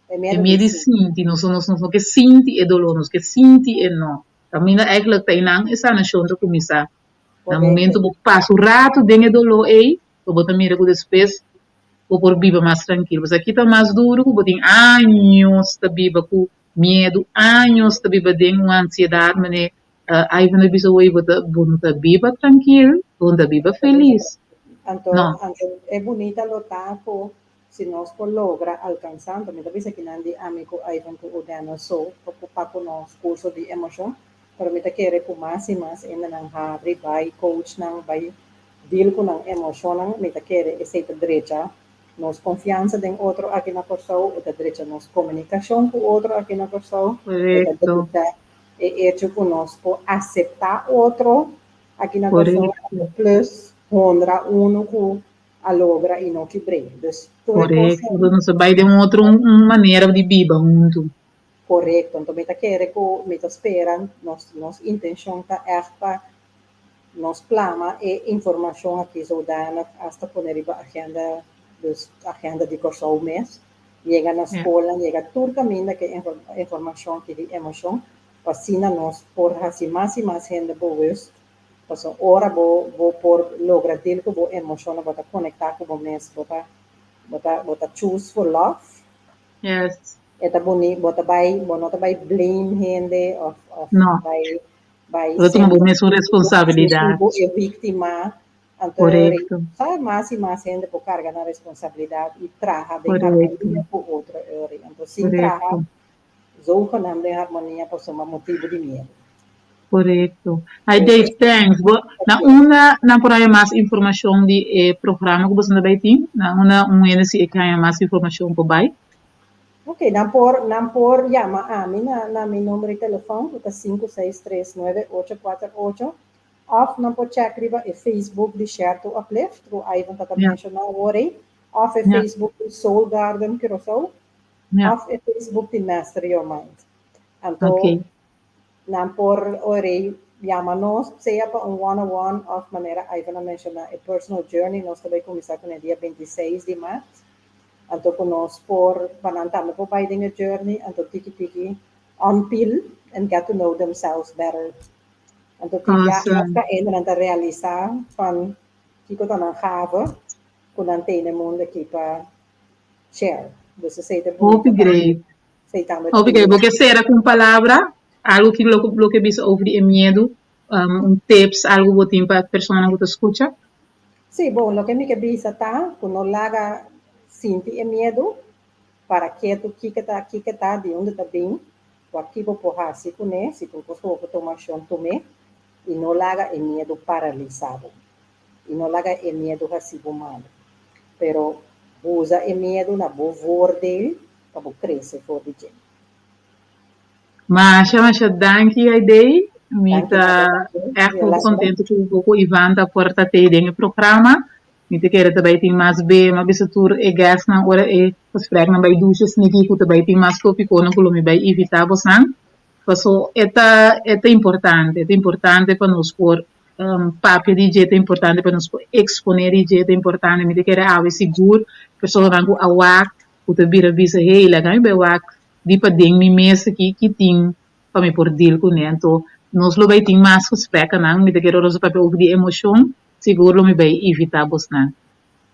e miedu di sinti, nos nos no ke sinti e doló, nos ke sinti e no, kaminda eigentlik ta einan e sanashon ta kuminsá. Na momento bo pasa un rato den e doló ei, bo bo ta mira ku despues bo por biba mas trankil. Pasobra aki ta mas duru ku bo tin años ta biba ku miedu, años ta biba den un ansiedat manera Ivan a bisa hoy, bo ta bo no ta biba trankil, bo no ta biba felis. Anto, No. anto e bunita lo ta ku si nos por logra alkansá, anto mi ta bisa kinan di ami ku Ivan ku Udena so pa ku nos kurso di emoshon, Pero mi ta kere ku mas i mas hendenan habri bai coachnan, bai deal ku nan emoshonnan. Mi ta kere esei ta drecha nos konfiansa den otro aki na Kòrsou, e ta drecha nos komunikashon ku otro aki na Kòrsou, e ta drecha e echo ku nos por aseptá otro aki na Kòrsou, plus honra unu ku a logra i no kibr'é. Dus tur e kosnan. Korekto, nos a bai den un otro un manera di biba huntu. Korekto, anto mi ta kere ku mi ta spera nos nos intenshon ta ègt pa nos plama e informashon aki zodanig asta pone riba agenda, dus agenda di Kòrsou mes, yega na skolnan, yega tur kaminda ku e informashon aki di emoshon, pa asina nos por hasi mas i mas hende bewust, pasobra ora bo bo por logra deal ku bo emoshonnan, bo ta konektá ku bo mes, bo ta bo ta bo ta choose for love. Yes. E ta boni, bo ta bai, bo no ta bai blame hende of of No. bai bai Bo ta tuma bo mesun responsabilidad. Bo e víctima. Anto Correcto. sa mas y mas hende por carga nan responsabilidad y traha den Correcto. harmonia cu otro ori. Anto sin traha Correcto. zogenaamd den harmonia pasobra motibo di miedo. Correcto. Hi Dave, thanks. Bo, na unda nan por haya mas informacion di e programa cu boso ta bay tin? Na unda un hende si e ke haya mas informacion por bay? Ok, nan por, nan por yama ami na, na mi numero di telefon cu ta 5639848 of nan por check riba e Facebook di Share to Uplift cu Ivan ta ta menciona awor ey, of e Facebook di Soul Garden Curaçao, of e Facebook di Master Your Mind. Anto, Nan por ora yama nos, sea pa un one on one of manera Ivan a menciona e personal journey, nos ta bay cuminsa cune dia 26 di maart. Anto cu nos por, pa nan tambe por bay den e journey, anto tiki tiki unpeel and get to know themselves better. Anto tin ya hasta ende nan ta realisa van kico ta nan gave cu nan tene mundo aki pa share. Dus esey ta bunita Hopi great. Hopi ke bo ke sera ku un palabra, algu ki lo bo ke bisa over di e miedu, un tips, algu bo tin pa personanan ku ta skucha? Sí, bon, loke mi ke bisa ta ku no laga sinti e miedu, para ketu kiko ta kiko ta, di unda ta bin, wak ki bo por hasi kuné, si tin kos ku bo por tuma akshon tum'é, i no laga e miedu paralisá bo. I no laga e miedu hasi bo malu. Pero usa e miedu na bo voordeel pa bo crece for di dje. Masha masha danki Aidey, mi ta echt hopi contento cu bo cu Ivan ta por ta tey den e programa, mi ta kere ta bay tin mas be, mi a bisa tur e guestnan ora e gespreknan bay dusha sniki cu ta bay tin mas topiconan cu lo mi bay invita bosnan, paso e ta e ta importante, e ta importante pa nos por Papia di dje ta importante pa nos por exponé di dje ta importante. Mi ta kere awe sigur personanan ku a wak ku ta bira bisa hey laga mi bai wak di paden mi mes aki ki tin pa mi por deal kuné. Anto Nos lo bai tin mas gespreknan, mi ta kere ora nos a papia over di emoshon, sigur lo mi bai invitá bosnan.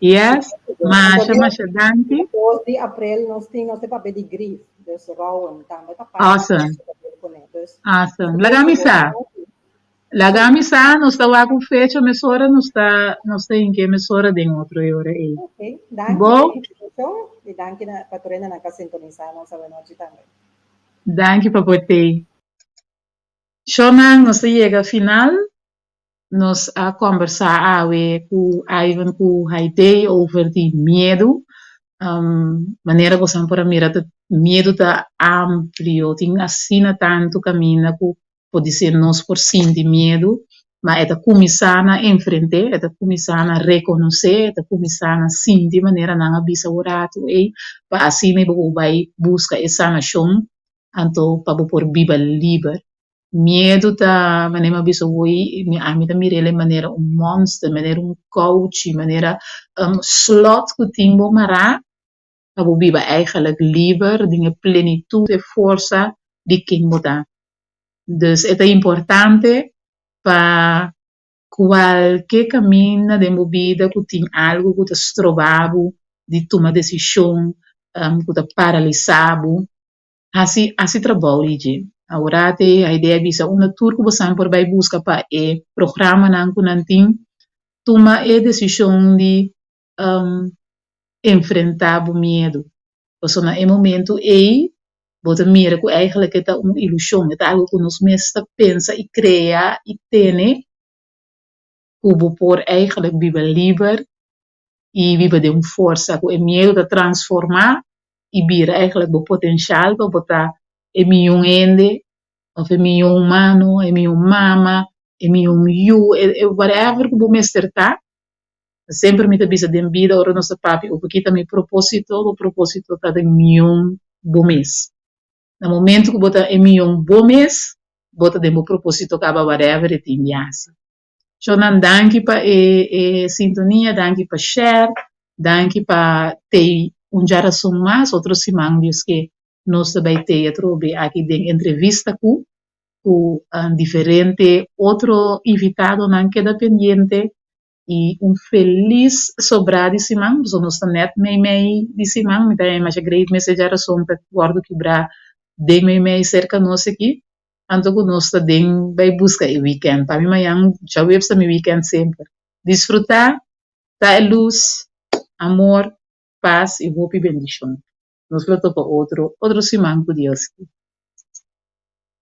Yes, masha masha danki. 2 di aprel nos tin nos ta papia di grief, dus rouwen tambe ta parti Awesome. Dus Awesome. Laga mi sa. Laga mi sa, nos ta wak un fecha mesora, nos ta nos ta hinke mesora den otro e ora ei. Ok, danki Bo? pa e invitashon i danki na pa tur hendenan ku a sintonisá nos awenochi tambe. Danki pa por tei. Shownan, nos ta yega final. Nos a kòmbersá awe ku Ivan ku Haidee over di miedu. Manera boso por a mira ta miedu ta amplio, tin asina tantu kaminda ku podisé nos por sinti miedu, ma e ta kuminsá na enfrent'é, e ta kuminsá na rekonosé, e ta kuminsá na sinti manera nan a bisa un ratu ei, pa asina bo por bai buska e sanashon anto pa bo por biba liber. Miedu ta, manera mi a bisa awor, ami ta mir'el manera un monster, manera un kouchi, manera un slot ku tin bo mará pa bo biba eigenlijk liber den e plenitut, e forsa di ken bo ta. Dus e ta importante pa kualke kaminda den bo bida ku tin algu ku ta stroba bo di tuma desishon, ku ta paralisá bo, Hasi hasi trabou di dje. Awor te Haidee a bisa unda tur ku bosan por bai buska pa e programanan ku nan tin, tuma e desishon di enfrentá bo miedu. Pasobra na e momentu ei bo ta mira ku eigenlijk e ta un ilushon, e ta algu ku nos mes ta pensa i krea i tene ku bo por eigenlijk biba liber i biba den un forsa ku e miedu ta transformá i bira eigenlijk bo potenshal pa bo ta e mihó hende òf e mihó humano, e mihó mama, e mihó yu, e whatever ku bo mester ta. Semper mi ta bisa den bida ora nos ta papia ofer ki ta mi propósito, bo propósito ta den mihó bo mes. Na momento ku bo ta e mihó bo mes, bo ta den bo propósito kaba whatever e tin di hasi. Shownan danki pa e e sintonia, danki pa share, danki pa tei un djarason mas, otro siman Dios ke nos ta bai tei atrobe aki den entrevista ku ku diferente otro invitadonan keda pendiente i un felis sobrá di siman, pasobra nos ta nèt meimei di siman, mi ta haña masha great mes e djarason ta wòrdu kibrá den meimei serka nos aki. Anto ku nos ta den bai buska e weekend. Pa mi mañan djaweps ta mi weekend semper. Disfrutá, ta e lus, amor, pas i hopi bendishon. Nos lo topa otro otro siman ku Dios ke.